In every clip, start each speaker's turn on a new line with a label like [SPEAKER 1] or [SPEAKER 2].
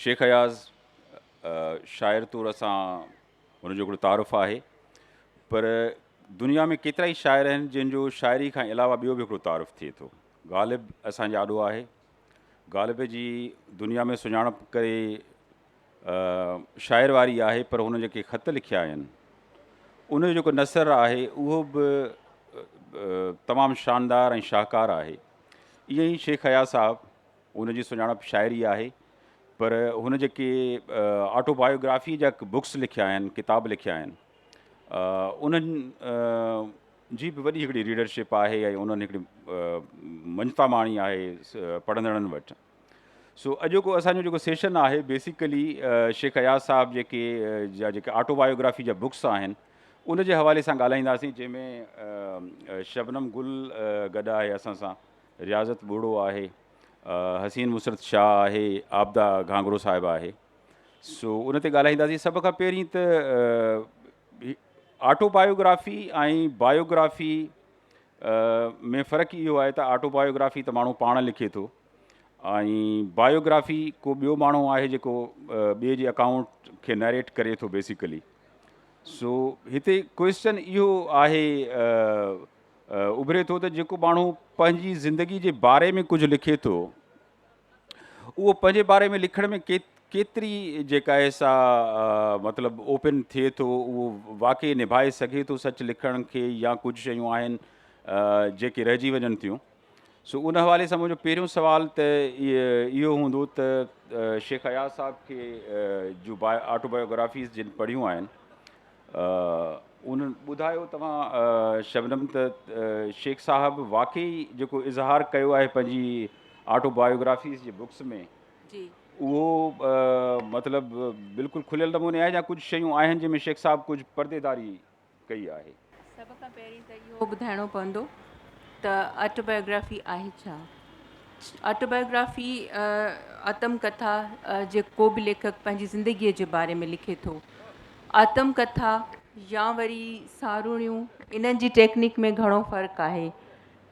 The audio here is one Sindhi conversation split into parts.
[SPEAKER 1] شيخ اياز شاعر طور اسان هن جو هڪڙو تعارف آهي پر دنيا ۾ ڪيترا ئي شاعر آهن جن جو شاعري کان علاوه ٻيو به هڪڙو تعارف ٿئي ٿو. غالب اسان جي آڏو آهي. غالب جي دنيا ۾ سڃاڻپ ڪري شاعر واري آهي پر هن جيڪي خط لکيا آهن ان جو جيڪو نثر آهي اهو به تمام شاندار ۽ شاهڪار آهي. ائين ئي شيخ اياز صاحب ان جي سڃاڻپ شاعري آهي پر هن جيڪي آٽو بايوگرافي جا بڪس لکيا آهن ڪتاب لکيا آهن انهن جي به وڏي هڪڙي ريڊرشپ آهي ۽ انهن هڪڙي مڃتا ماڻي آهي پڙهندڙن وٽ. سو اڄوڪو اسان جو جيڪو سيشن آهي بيسيڪلي شيخ اياز صاحب جيڪي جا جيڪي آٽو بايوگرافي جا بڪس آهن ان جي حوالي سان ڳالهائينداسين جنهن ۾ شبنم گل گڏ آهي اسان سان، رياضت ٻوڙو آهي، حسين مسرت شاهه آهي، عابده گهانگهرو صاحب آهي. سو ان تي ڳالهائينداسين. سڀ کان پهرين ته آٽو بايوگرافي ۽ بايوگرافي ۾ فرق اهو آهي ته آٽو بايوگرافي ته ماڻهو پاڻ لکي ٿو ۽ بايوگرافي ڪو ٻيو ماڻهو آهي جيڪو ٻئي جي اڪائونٽ کي نريٽ ڪري ٿو بيسيڪلي. سو هتي ڪويسچن اهو آهي اڀري ٿو ته جيڪو ماڻهو پنهنجي زندگي جي باري ۾ ڪجهه لکي ٿو اهو پنهنجي باري ۾ لکڻ ۾ ڪيتري جيڪا آهي سا مطلب اوپن ٿئي ٿو اهو واقعي نڀائي سگهي ٿو سچ لکڻ کي يا ڪجهه شيون آهن جيڪي رهجي وڃن ٿيون. سو ان حوالي سان منهنجو پهريون سوال ته اهو هوندو ته شيخ اياز صاحب کي جون آٽو بايوگرافيز جن پڙهيون آهن انهن ٻڌايو توهان شبنم ته شيخ صاحب واقعي جيڪو اظهار ڪيو آهي پنهنجي آٽو بايوگرافيز جي بڪس ۾
[SPEAKER 2] جي.
[SPEAKER 1] اهو مطلب بلڪل کليل نموني آهي يا ڪجهه شيون آهن جنهن ۾ شيخ صاحب ڪجهه پرديداري ڪئي آهي.
[SPEAKER 2] سڀ کان پهرين ته اهو ٻڌائڻو پوندو ته آٽوبايوگرافي آهي ڇا؟ آٽوبايوگرافي آتم ڪٿا جيڪو به ليکڪ پنهنجي زندگيء جي باري ۾ لکي ٿو. آتم ڪٿا يا وري ساروڻيون انهن جي ٽيڪنيڪ ۾ گهڻو فرق آهي.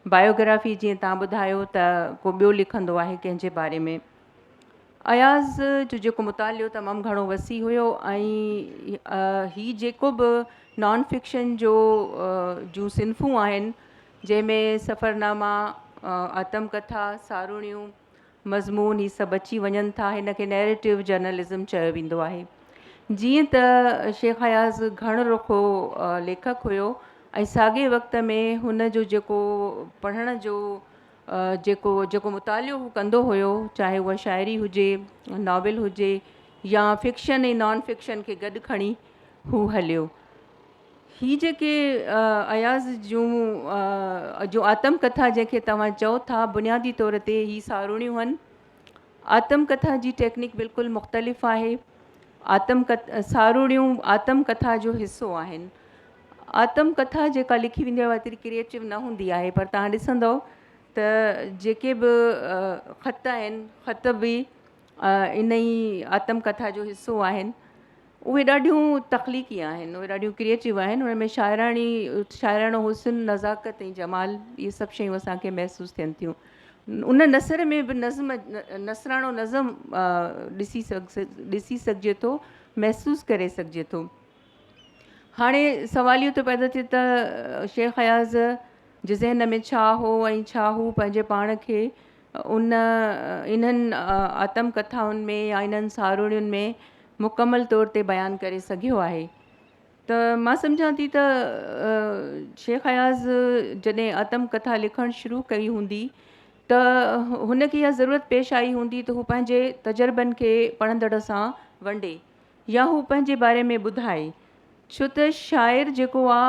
[SPEAKER 2] بايوگرافي جيئن توهان ٻڌايو ته ڪو ٻيو لکندو آهي ڪنهن جي باري ۾. اياز جو جيڪو مطالعو تمام گهڻو وسيع هيو ۽ هي جيڪو به نان فڪشن جو جون صنفون آهن جنهن ۾ سفرناما، آتم ڪٿا، ساروڻيون، مضمون هي سڀ اچي وڃن ٿا هن کي نيريٽو جرنلزم چيو ويندو آهي. جيئن ته شيخ اياز گهڻ رخو ليکڪ هيو ۽ ساڳئي وقت ۾ هن جو جيڪو پڙهڻ جو جيڪو جيڪو مطالعو هو ڪندو هيو چاهي اها شاعري هجي ناول هجي يا فڪشن ۽ نان فڪشن کي گڏ کڻي هو هليو. هي جيڪي اياز جون جو آتم ڪٿا جنهن کي توهان چئو ٿا بنيادي طور تي هي ساروڻيون هن. آتم ڪٿا جي ٽيڪنيڪ بلڪل مختلف آهي. آتم ساروڻيون آتم ڪٿا جو حصو آهن. آتم ڪٿا جيڪا لکي ويندي آهي اها ايتري ڪريئيٽو نه هوندي آهي پر توهان ڏسندؤ ته جيڪي به خط آهن خط به ان ئي آتم ڪٿا جو حصو آهن اهي ڏاڍيون تخليقي آهن اهي ڏاڍيون ڪريئيٽو آهن ان ۾ شاعراڻي شاعراڻو حسن نزاڪت ۽ جمال اهي سڀ شيون اسان کي محسوس ٿين ٿيون ان نثر ۾ به نظم نثراڻو نظم ڏسي ڏسي سگهجي ٿو محسوس ڪري سگهجي ٿو. هاڻي سوال اهو ٿو پيدا ٿئي ته شيخ اياز جي ذهن ۾ ڇا هو ۽ ڇا هو پنهنجي پاڻ کي ان انهن آتم ڪٿائن ۾ يا انهن ساروڻين ۾ مڪمل طور تي بيان ڪري سگهيو آهي ته مان سمجهان ٿي ته شيخ اياز جڏهن آتم ڪٿا لکڻ شروع ڪئي هوندي ته هن کي اها ضرورت پيش آئي هوندي ته هو پنهنجي تجربن کي پڙهندڙ سان ونڊي يا هو پنهنجي باري ۾ ٻڌائي، ڇو ته شاعر جيڪو آ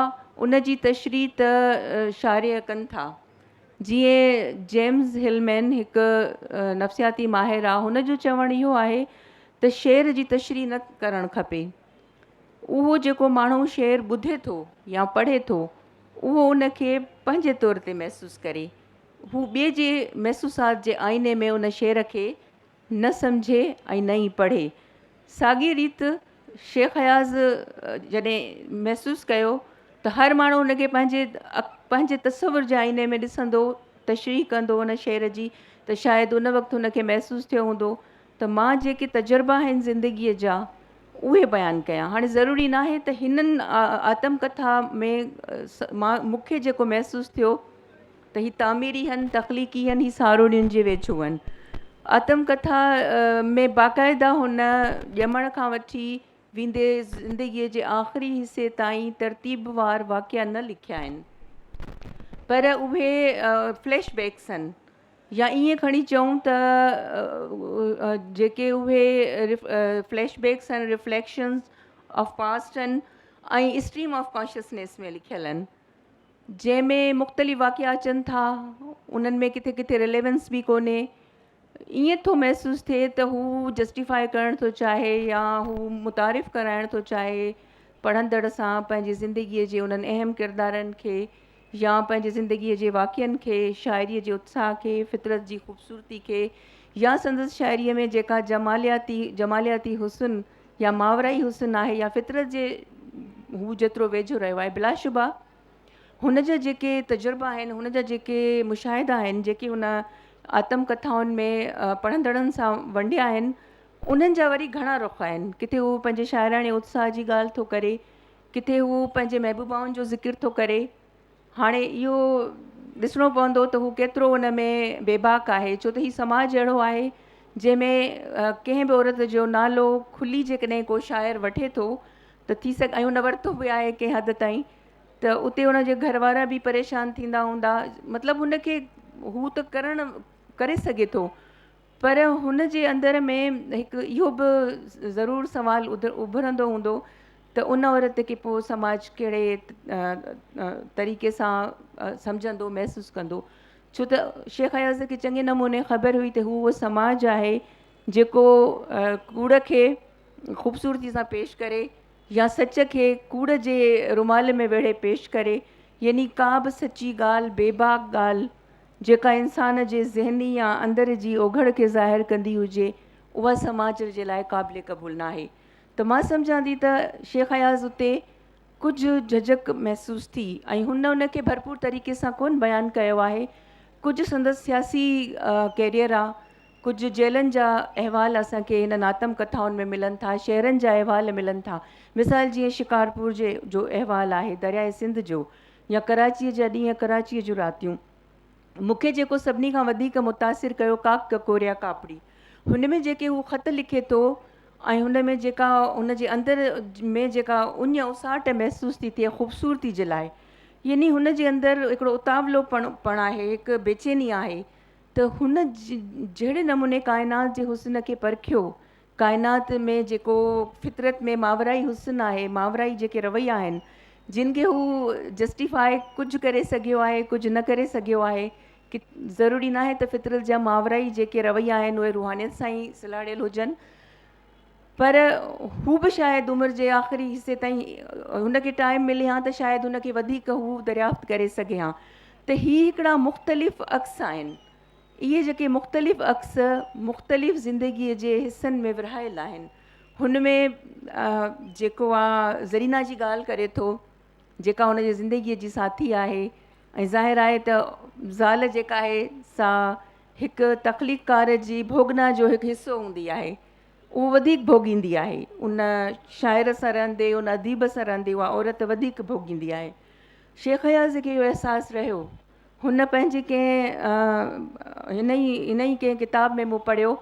[SPEAKER 2] ان جي تشريح ته شارح ڪن ٿا. جيئن جيمز هلمين هڪ نفسياتي ماهر آ هن جو چوڻ اهو آهي ته شعر جي تشريح نه ڪرڻ کپي. اهو جيڪو ماڻهو شعر ٻڌي ٿو يا پڙهي ٿو اهو ان کي پنهنجي طور تي محسوس ڪري. هو ٻئي جي محسوسات جي آئيني ۾ ان شعر کي نه سمجهي ۽ نه ئي پڙهي. ساڳيء ريت شيخ اياز جڏهن محسوس ڪيو ته هر ماڻهو ان کي پنهنجي پنهنجي تصور جي آئيني ۾ ڏسندو، تشريح ڪندو ان شعر جي ته شايد ان وقت هن کي محسوس ٿيو هوندو ته مان جيڪي تجربا آهن زندگيء جا اهي بيان ڪيان. هاڻي ضروري ناهي ته هنن آتم ڪٿا ۾ مان مون کي جيڪو محسوس ٿيو ته هي تعميري هن، تخليقي هن، هي ساروڻين جي ويجهو هن. آتم ڪٿا ۾ باقاعده هن ڄمڻ کان وٺي ويندي زندگيء جي آخري حصي تائين ترتيبوار واقعا نه لکيا آهن پر اهي فليش بيڪس هن. يا ائين کڻي چئون ته جيڪي اهي فليش بيڪس آهن رفليڪشنز آف پاسٽ آهن ۽ اسٽريم آف ڪانشسنيس ۾ لکيل آهن جنهن ۾ مختلف واقعا اچن ٿا انهن ۾ ڪٿي ڪٿي رليونس به ڪونهي ائين ٿو محسوس ٿئي ته هو جسٽيفائي ڪرڻ ٿو چاهي يا هو متعارف ڪرائڻ ٿو چاهي پڙهندڙ سان پنهنجي زندگيء جي انهن اهم ڪردارن کي يا پنهنجي زندگيء جي واقعن کي، شاعريء جي اتساهه کي، فطرت جي خوبصورتي کي يا سندس شاعريء ۾ جيڪا جمالياتي جمالياتي حسن يا ماورائي حسن آهي يا فطرت جي هو جيترو ويجهو رهيو آهي بلاشبه هن جا جيڪي تجربا آهن، هن جا جيڪي مشاهدا آهن، جيڪي هن آتم ڪٿائن ۾ پڙهندڙن سان ونڊيا آهن، انهن جا وري گهڻا رخ آهن. ڪٿي هو پنهنجي شاعراڻي اتساهه جي ڳالهه ٿو ڪري، ڪٿي هو پنهنجي محبوبائن جو ذڪر ٿو ڪري. هاڻي اهو ڏسڻو پوندو ته هو ڪيترو ان ۾ بيباڪ آهي، ڇو ته هي سماج اهڙو آهي جنهن ۾ ڪنهن به عورت جو نالو کلي جيڪڏهن ڪو شاعر وٺي ٿو ته ٿي سگهي ۽ ان ورتو به آهي ڪنهن حد تائين ته اتي ان جي گهر وارا به پريشان ٿيندا هوندا. مطلب هن کي هو ته ڪرڻ ڪري سگهي ٿو پر هن جي اندر ۾ هڪ اهو به ضرور سوال اڀرندو هوندو ته ان عورت کي پوء سماج ڪهڙي طريقي سان سمجهندو محسوس ڪندو ڇو ته شيخ اياز کي چڱي نموني خبر هئي ته هو اهو سماج آهي جيڪو ڪوڙ کي خوبصورتي سان پيش ڪري يا سچ کي ڪوڙ جي رومال ۾ ويڙهي پيش ڪري يعني ڪا به سچي ڳالهه بيباڪ ڳالهه جيڪا انسان جي ذهني يا اندر جي اوگهڙ کي ظاهر ڪندي هجي، اها سماج جي لاء قابل قبول ناهي. ته مان سمجهان ٿي ته شيخ اياز اتي ڪجهه جهجهڪ محسوس ٿي ۽ هن ان کي ڀرپور طريقي سان ڪونه بيان ڪيو آهي. ڪجهه سندس سياسي ڪيريئر آ، ڪجهه جيلن جا احوال اسان کي هنن آتم ڪٿائن ۾ ملن ٿا، شهرن جا احوال ملن ٿا. مثال جيئن شڪارپور جي جو احوال آهي، درياء سنڌ جو يا ڪراچيء جا ڏينهن ڪراچيء جون راتيون. مون کي جيڪو سڀني کان وڌيڪ متاثر ڪيو ڪاڪ ڪڪوريا ڪاپڙي. هن ۾ جيڪي هو خط لکي ٿو ۽ هن ۾ جيڪا هن جي اندر ۾ جيڪا اڃ اساٽ محسوس ٿي ٿئي خوبصورتي جي لاء يعني هن جي اندر هڪڙو اتاولو پڻ پڻ آهي هڪ بيچيني آهي ته هن جهڙي نموني ڪائنات جي حسن کي پرکيو ڪائنات ۾ جيڪو فطرت ۾ ماورائي حسن آهي، ماورائي جيڪي رويا آهن، جن کي هو جسٽيفاء ڪجهه ڪري سگهيو آهي، ڪجهه نه ڪري سگهيو آهي. ضروري ناهي ته فطرت جا ماورائي جيڪي رويا آهن اهي روحانيت سان ئي سلهاڙيل هجن. پر هو به شايد عمر جي آخري حصي تائين هن کي ٽائيم ملي ها ته شايد هن کي وڌيڪ هو دريافت ڪري سگهي ها ته هي هڪڙا مختلف عڪس آهن. اهي جيڪي مختلف عڪس مختلف زندگيء جي حصن ۾ ورهايل آهن. هن ۾ جيڪو آ زرينا جي ڳالهه ڪري ٿو جيڪا هن جي زندگيء جي ساٿي آهي ۽ ظاهر آهي ته زال جيڪا آهي سا هڪ تخليقڪار جي ڀوڳنا جو هڪ حصو هوندي آهي. اهو وڌيڪ ڀوڳيندي آهي. ان شاعر سان رهندي ان اديب سان رهندي اها عورت وڌيڪ ڀوڳيندي آهي. شيخ اياز کي اهو احساس رهيو. هن پنهنجي ڪنهن هن ئي هن ئي ڪنهن ڪتاب ۾ مون پڙهيو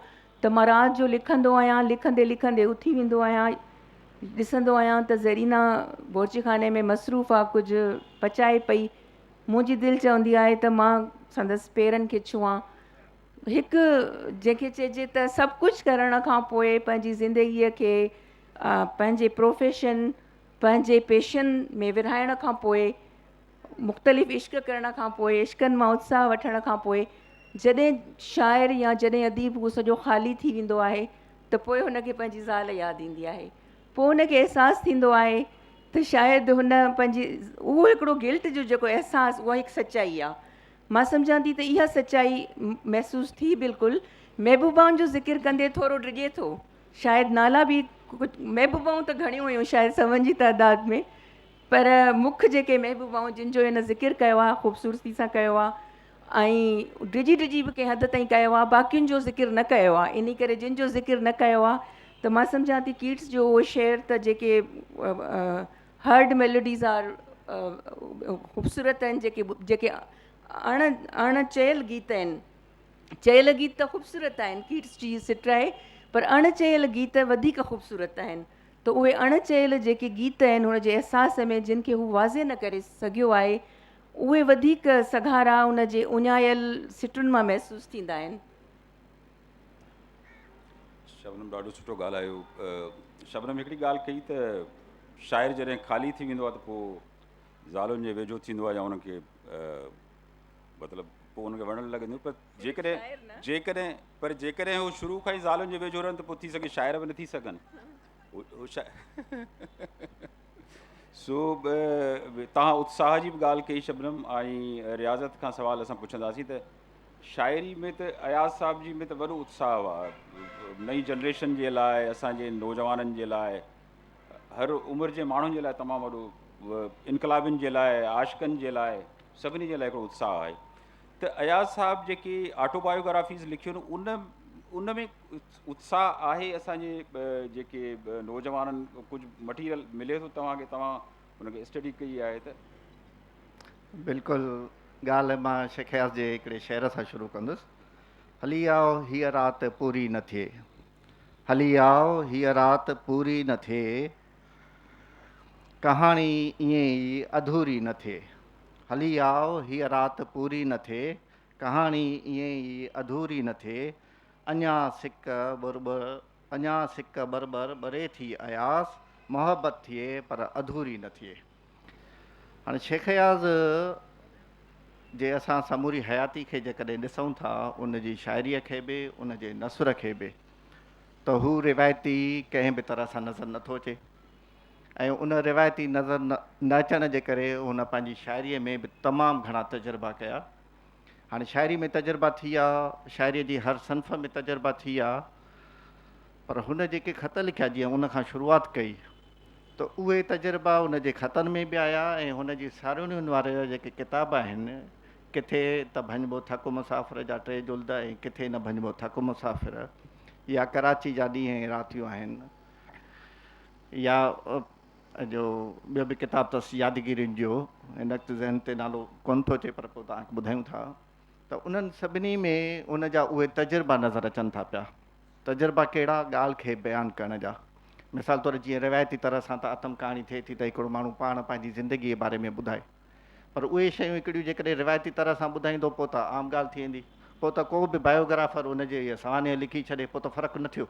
[SPEAKER 2] ته مان رات جو لکندو آهيان لکندي لکندي اٿي ويندو آهيان ڏسندو آهيان ته زرينا بورچيخاني ۾ مصروف آ ڪجهه پچائي پئي منهنجي دل چوندي آهي ته مان سندس پيرن کي ڇهان هڪ جنهن کي چئجي ته سڀ ڪجهه ڪرڻ کان پوء پنهنجي زندگيء کي پنهنجي پروفيشن پنهنجي پيشن ۾ ورهائڻ کان پوء مختلف عشق ڪرڻ کان پوء، عشقن مان اتساهه وٺڻ کان پوء جڏهن شاعر يا جڏهن اديب هو سڄو خالي ٿي ويندو آهي ته پوء هن کي پنهنجي زال ياد ايندي آهي. پوء هن کي احساس ٿيندو آهي ته شايد هن پنهنجي اهو هڪڙو گلٽ جو جيڪو احساس اها هڪ سچائي آهي. مان سمجهان ٿي ته اها سچائي محسوس ٿي بلڪل محبوبائن جو ذڪر ڪندي ٿورو ڊڄي ٿو شايد نالا به ڪجهه محبوبائون ته گهڻيون هيون شايد سون جي تعداد ۾ پر مک جيڪي محبوبائون جن جو هن ذڪر ڪيو آهي خوبصورتي سان ڪيو آهي ۽ ڊڄي ڊڄي به ڪنهن حد تائين ڪيو آهي، باقين جو ذڪر نه ڪيو آهي. انهي ڪري جن جو ذڪر نه ڪيو آهي ته مان سمجهان ٿي ڪيٽس جو اهو شعر ته جيڪي هرڊ ميلوڊيز آر خوبصورت آهن، جيڪي جيڪي اڻ اڻ چيل گيت آهن، چيل گيت ته خوبصورت آهن، ڪيٽس جي سٽ آهي، پر اڻ چيل گيت وڌيڪ خوبصورت آهن. ته اهي اڻ چيل جيڪي گيت آهن هن جي احساس ۾ جن کي هو واضح نه ڪري سگهيو آهي، اهي وڌيڪ سگهارا ان جي اڃايل سٽن مان محسوس ٿيندا آهن.
[SPEAKER 1] شبنم ڏاڍو سٺو ڳالهايو. شبنم هڪڙي ڳالهه ڪئي ته شاعر جڏهن خالي ٿي ويندو آهي ته پوء زالن جي ويجهو ٿيندو آهي يا انهن کي مطلب پوء انهن کي وڻڻ لڳنديون، پر جيڪڏهن جيڪڏهن پر جيڪڏهن هو شروع کان ئي زالن جي ويجهو رهن ته پوء ٿي سگهي شاعر به نه ٿي سگهن. سو توهان اتساهه جي به ڳالهه ڪئي شبنم، ۽ رياضت کان سوال اسان پڇنداسين ته شاعري ۾ ته اياز صاحب جي ۾ ته وڏو اتساهه آهي نئين جنريشن جي لاء، اسان جي نوجوانن جي لاء، هر عمر جي ماڻهن جي لاء تمام وڏو، انقلابين جي لاء، عاشقن جي لاء، سڀني جي لاء هڪڙو اتساهه آهي. ته اياز صاحب جيڪي آٽو بايوگرافيز لکيون ان ان ۾ اتساهه آهي اسان جي جيڪي نوجوانن ڪجهه مٽيريل ملي ٿو توهان کي، توهان ان کي اسٽڊي ڪئي آهي ته؟
[SPEAKER 3] بلڪل، ڳالهه مان شيخ اياز جي هڪڙي شعر سان شروع ڪندس. هلي آء هيء رات پوري نه ٿئي، هلي آء هيء رات پوري نه ٿئي، ڪهاڻي ائين ئي اڌوري نه ٿئي. هلي آء هيء رات پوري نه ٿئي، ڪهاڻي ائين ئي اڌوري نه ٿئي. اڃا سڪ ٻرٻر، اڃا سڪ ٻرٻر ٻري ٿي اياز، محبت ٿئي پر اڌوري نه ٿئي. هاڻي شيخ اياز جي اسان سموري حياتي کي جيڪڏهن ڏسون ٿا، ان جي شاعريء کي به، ان جي نثر کي به، ته هو روايتي ڪنهن به طرح سان نظر نٿو اچي ۽ ان روايتي نظر نه اچڻ جي ڪري هن پنهنجي شاعريء ۾ به تمام گهڻا تجربا ڪيا. هاڻي شاعري ۾ تجربا ٿي ويا، شاعريء جي هر صنف ۾ تجربا ٿي ويا، پر هن جيڪي خط لکيا، جيئن ان کان شروعات ڪئي، ته اهي تجربا هن جي خطن ۾ به آيا ۽ هن جي ساروڻين وارا جيڪي ڪتاب آهن، ڪٿي ته ڀڃبو ٿڪ مسافر جا ٽي جلد ۽ ڪٿي نه ڀڃبو ٿڪ مسافر يا ڪراچي جا ڏينهن ۽ راتيون آهن يا جو ٻيو به ڪتاب اٿس يادگيرين جو، هن وقت ذهن تي نالو ڪونه ٿو اچي پر پوء توهان کي ٻڌايون ٿا، ته انهن سڀني ۾ ان جا اهي تجربا نظر اچن ٿا پيا. تجربا ڪهڙا؟ ڳالهه کي بيان ڪرڻ جا. مثال طور جيئن روايتي طرح سان ته آتم ڪهاڻي ٿئي ٿي ته هڪڙو ماڻهو پاڻ پنهنجي زندگيء جي باري ۾ ٻڌائي. پر اهي شيون هڪڙيون جيڪڏهن روايتي طرح سان ٻڌائيندو پوء ته عام ڳالهه ٿي ويندي. پوء ته ڪو به بايوگرافر ان جي سوانح لکي ڇڏي پوء ته فرق نه ٿيو.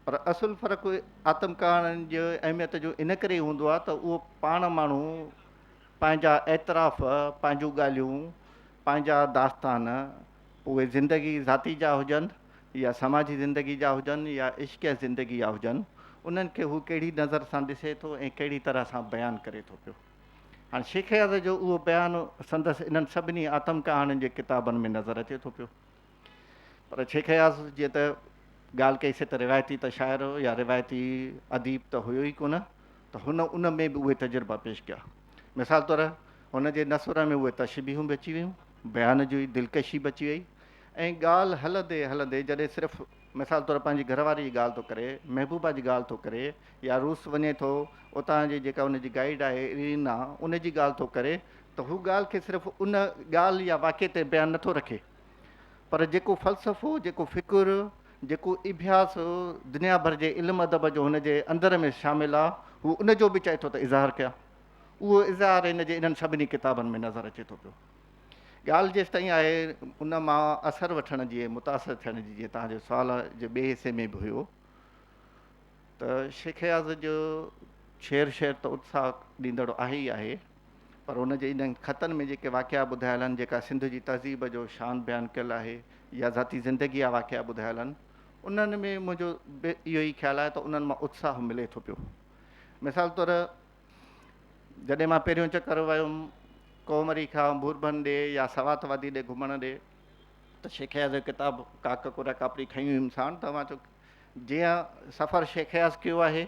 [SPEAKER 3] پر اصل فرق آتم ڪهاڻين جي اهميت جو ان ڪري ئي هوندو آهي ته اهو پاڻ ماڻهو پنهنجا اعتراف، پنهنجون ڳالهيون، پنهنجا داستان، پوء اهي زندگي ذاتي جا هجن يا سماجي زندگي جا هجن يا عشقيه زندگي جا هجن، انهن کي هو ڪهڙي نظر سان ڏسي ٿو ۽ ڪهڙي طرح سان بيان ڪري ٿو پيو. هاڻي شيخ اياز جو اهو بيان سندس انهن سڀني آتم ڪهاڻين جي ڪتابن ۾ نظر اچي ٿو پيو. پر شيخ اياز جيئن ته ڳالهه ڪئي سي ته روايتي ته شاعر يا روايتي اديب ته هيو ئي ڪونه، ته هن ان ۾ به اهي تجربا پيش ڪيا. مثال طور هن جي نثر ۾ اهي تشبيهون به اچي ويون، بيان جي دلڪشي به اچي وئي ۽ ڳالهه هلندي هلندي جڏهن صرف مثال طور پنهنجي گهر واري جي ڳالهه ٿو ڪري، محبوبا جي ڳالهه ٿو ڪري يا روس وڃي ٿو اتان جي جيڪا ان جي گائيڊ آهي ارينا ان جي ڳالهه ٿو ڪري ته هو ڳالهه کي صرف ان ڳالهه يا واقعي تي بيان نٿو رکي پر جيڪو فلسفو، جيڪو فڪر، جيڪو اڀياس دنيا ڀر جي علم ادب جو هن جي اندر ۾ شامل آ، هو ان جو به چاهي ٿو ته اظهار ڪيان. اهو اظهار هن جي انهن سڀني ڪتابن ۾ نظر اچي ٿو پيو. ڳالهه جيستائين آهي ان مان اثر وٺڻ جي ۽ متاثر ٿيڻ جي، جيئن توهان جي سوال جي ٻئي حصي ۾ به هيو ته شيخ اياز جو شعر شعر ته اتساهه ڏيندڙ آهي ئي آهي، پر ان جي انهن خطن ۾ جيڪي واقعا ٻڌايل آهن، جيڪا سنڌ جي تهذيب جو شان بيان ڪيل آهي يا ذاتي زندگيء جا واقعا ٻڌايل آهن، انهن ۾ منهنجو به اهو ئي خيال آهي ته انهن مان اتساهه ملي ٿو پيو. مثال طور جڏهن مان پهريون چڪر ويم ڪوهه مري کان ڀورڀن ڏي يا سوات وادي ڏي گهمڻ ڏي ته شيخ اياز جو ڪتاب ڪاڪ ڪوريا ڪاپڙي کنيون هيم ساڻ ته مان چيو جيئن سفر شيخ اياز ڪيو آهي،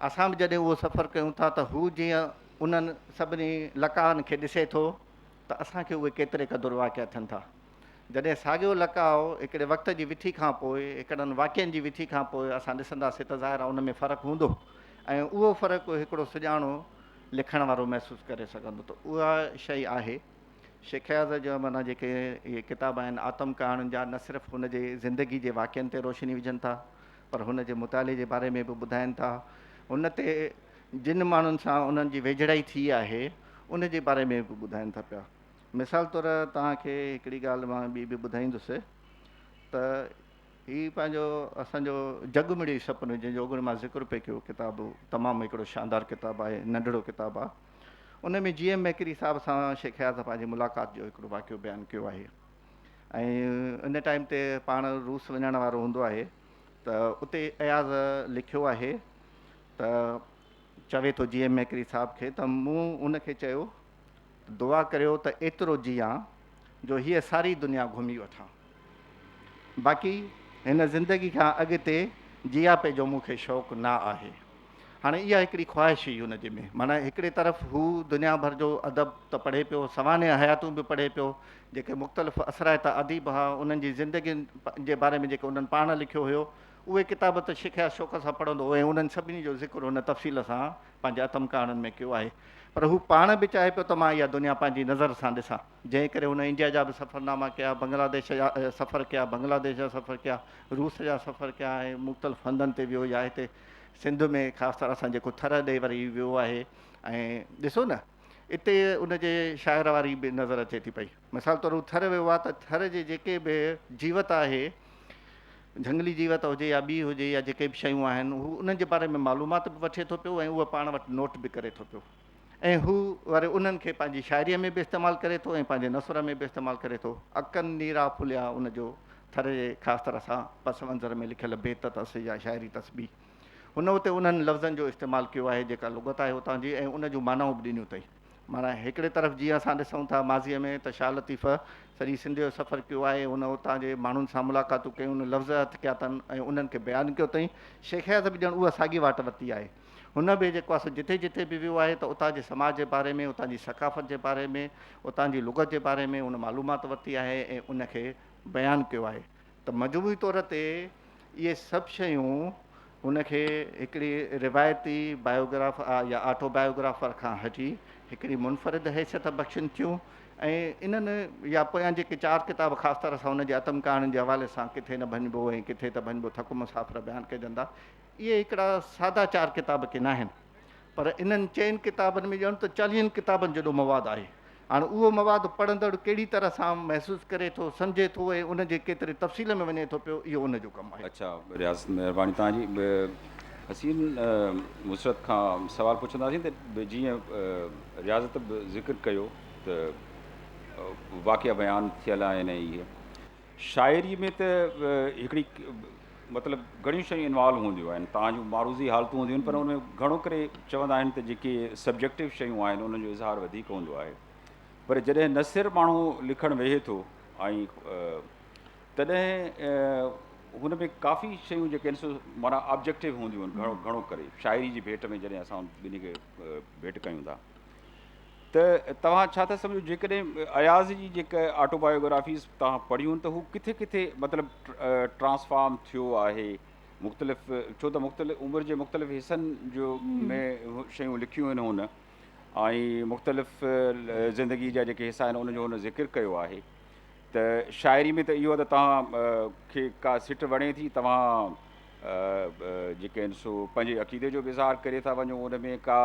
[SPEAKER 3] اسان به جڏهن اهو سفر ڪيون ٿا ته هو جيئن انهن سڀني لقاءن کي ڏسي ٿو، ته اسان کي اهي ڪيتري قدر واقع ٿين ٿا. جڏهن ساڳيو لقاء هڪڙي وقت جي وٿي کان پوء، هڪڙن واقعن جي وٿي کان پوء اسان ڏسنداسين ته ظاهر آهي ان ۾ فرق هوندو ۽ اهو فرق هڪڙو سڄاڻو لکڻ وارو محسوس ڪري سگهندو ته اها شيء آهي. شيخ اياز جا معنيٰ جيڪي اهي ڪتاب آهن آتم ڪهاڻين جا نه صرف هن جي زندگي جي واقعن تي روشني وجهن ٿا پر هن جي مطالعي جي باري ۾ به ٻڌائين ٿا. هن تي جن ماڻهن سان انهن جي ويجهڙائي ٿي آهي ان جي باري ۾ به ٻڌائين ٿا پيا. مثال طور توهان کي هڪڙي ڳالهه مان ٻي به ٻڌائيندس ته هي پنهنجو اسان جو جڳ مڙئي سپنو جنهن جو اڳ مان ذڪر پئي ڪيو ڪتاب تمام هڪڙو شاندار ڪتاب آهي ننڍڙو ڪتاب آهي ان ۾ جي ايم مهڪري صاحب سان شيخ اياز پنهنجي ملاقات جو هڪڙو واقعو بيان ڪيو آهي ۽ ان ٽائيم تي پاڻ روس وڃڻ وارو هوندو آهي ته اتي اياز لکيو آهي ته چوي ٿو جي ايم مهڪري صاحب کي ته مون ان کي چيو ته دعا ڪريو ته ايترو جيان جو هيء ساري دنيا گهمي وٺان. باقي هن زندگي کان اڳتي جياپي جو مون کي شوق نه آهي. هاڻي اها هڪڙي خواهش هئي هن جي ۾. معنيٰ هڪڙي طرف هو دنيا ڀر جو ادب ته پڙهي پيو، سوانح حياتون به پڙهي پيو، جيڪي مختلف اثرائتا اديب هئا انهن جي زندگين جي باري ۾ جيڪي انهن پاڻ لکيو هيو، اهي ڪتاب ته شيخ اياز شوق سان پڙهندو هو ۽ انهن سڀني جو ذڪر هن تفصيل سان پنهنجي اتم ڪهاڻين ۾ ڪيو آهي. پر هو پاڻ به چاهي پيو ته مان اها دنيا پنهنجي نظر سان ڏسان. جنهن ڪري هن انڊيا جا به سفرناما ڪيا، بنگلاديش جا سفر ڪيا، بنگلاديش جا سفر ڪيا، روس جا سفر ڪيا ۽ مختلف هنڌن تي ويو يا هتي سنڌ ۾ خاص طرح سان جيڪو ٿر ڏي وري ويو آهي ۽ ڏسو نه اتي ان جي شاعر واري به نظر اچي ٿي پئي. مثال طور هو ٿر ويو آهي ته ٿر جي جيڪي به جيوت آهي، جهنگلي جيوت هجي يا ٻي هجي يا جيڪي به شيون آهن، هو انهن جي باري ۾ معلومات به وٺي ٿو پيو ۽ اهي پاڻ وٽ نوٽ به ڪري ٿو پيو ۽ هو وري انهن کي پنهنجي شاعريء ۾ به استعمال ڪري ٿو ۽ پنهنجي نثر ۾ به استعمال ڪري ٿو. اڪن نيرا ڦليا ان جو ٿر جي خاص طرح سان پس منظر ۾ لکيل بيت اٿس يا شاعري تسبيح. هن اتي انهن لفظن جو استعمال ڪيو آهي جيڪا لغت آهي اتان جي ۽ ان جون معنائون به ڏنيون اٿئي. معنيٰ هڪڙي طرف جيئن اسان ڏسون ٿا ماضيء ۾ ته شاهه لطيف سڄي سنڌ جو سفر ڪيو آهي، هن اتان جي ماڻهن سان ملاقاتون ڪيون، لفظ هٿ ڪيا اٿن ۽ انهن کي بيان ڪيو اٿئين. شيخ اياز به ڄڻ اها ساڳي واٽ ورتي آهي. هن به جيڪو آهي سو جتي جتي به ويو آهي ته اتان جي سماج جي باري ۾، اتان جي ثقافت جي باري ۾، اتان جي لغت جي باري ۾ هن معلومات ورتي آهي ۽ ان کي بيان ڪيو آهي ته مجموعي طور تي اهي سڀ شيون هن کي هڪڙي روايتي بايوگراف يا آٽو بايوگرافر کان هٽي هڪڙي منفرد حيثيت بخشين ٿيون ۽ انهن يا پويان جيڪي چار ڪتاب خاص طرح سان هن جي اتم ڪهاڻين جي حوالي سان ڪٿي نه ڀڃبو ۽ ڪٿي ته ڀڃبو ٿڪ مسافر بيان ڪجن ٿا اهي هڪڙا سادا چار ڪتاب ڪي ناهن پر انهن چئن ڪتابن ۾ ڄڻ ته چاليهن ڪتابن جيڏو مواد آهي. هاڻ اهو مواد پڙهندڙ ڪهڙي طرح سان محسوس ڪري ٿو، سمجهي ٿو ۽ ان جي ڪيتري تفصيل ۾ وڃي ٿو پيو، اهو ان جو ڪم آهي.
[SPEAKER 1] اڇا رياض مهرباني توهان جي. حسين مسرت کان سوال پڇنداسين ته جيئن رياضت به ذڪر ڪيو ته واقعا بيان ٿيل آهن ۽ اهي شاعري ۾ ته هڪڙي مطلب گهڻيون شيون انوالو هونديون آهن توهان جون معروضي حالتون هونديون آهن پر ان ۾ گهڻو ڪري چوندا آهن ته جيڪي سبجيڪٽو شيون آهن انهن جو اظهار وڌيڪ هوندو آهي پر جڏهن نثر ماڻهو لکڻ ويهي ٿو ۽ تڏهن هن ۾ ڪافي شيون جيڪي آهن سو معنيٰ آبجيڪٽو هونديون آهن گهڻو گهڻو ڪري شاعري جي ڀيٽ ۾ جڏهن اسان ٻنهي کي ڀيٽ ڪيون ٿا ته توهان ڇا ٿا سمجهو جيڪڏهن اياز جي جيڪا آٽو بايوگرافيز توهان پڙهيون ته هو ڪٿي ڪٿي مطلب ٽرانسفارم ٿيو آهي مختلف ڇو ته مختلف عمر جي مختلف حصن جو ۾ شيون لکيون آهن هن ۽ مختلف زندگي جا جيڪي حصا آهن ان جو هن ذڪر ڪيو آهي ته شاعري ۾ ته اهو ته توهان کي ڪا سٽ وڻي ٿي توهان جيڪي آهن سو پنهنجي عقيدي جو به اظهار ڪري ٿا وڃو ان ۾ ڪا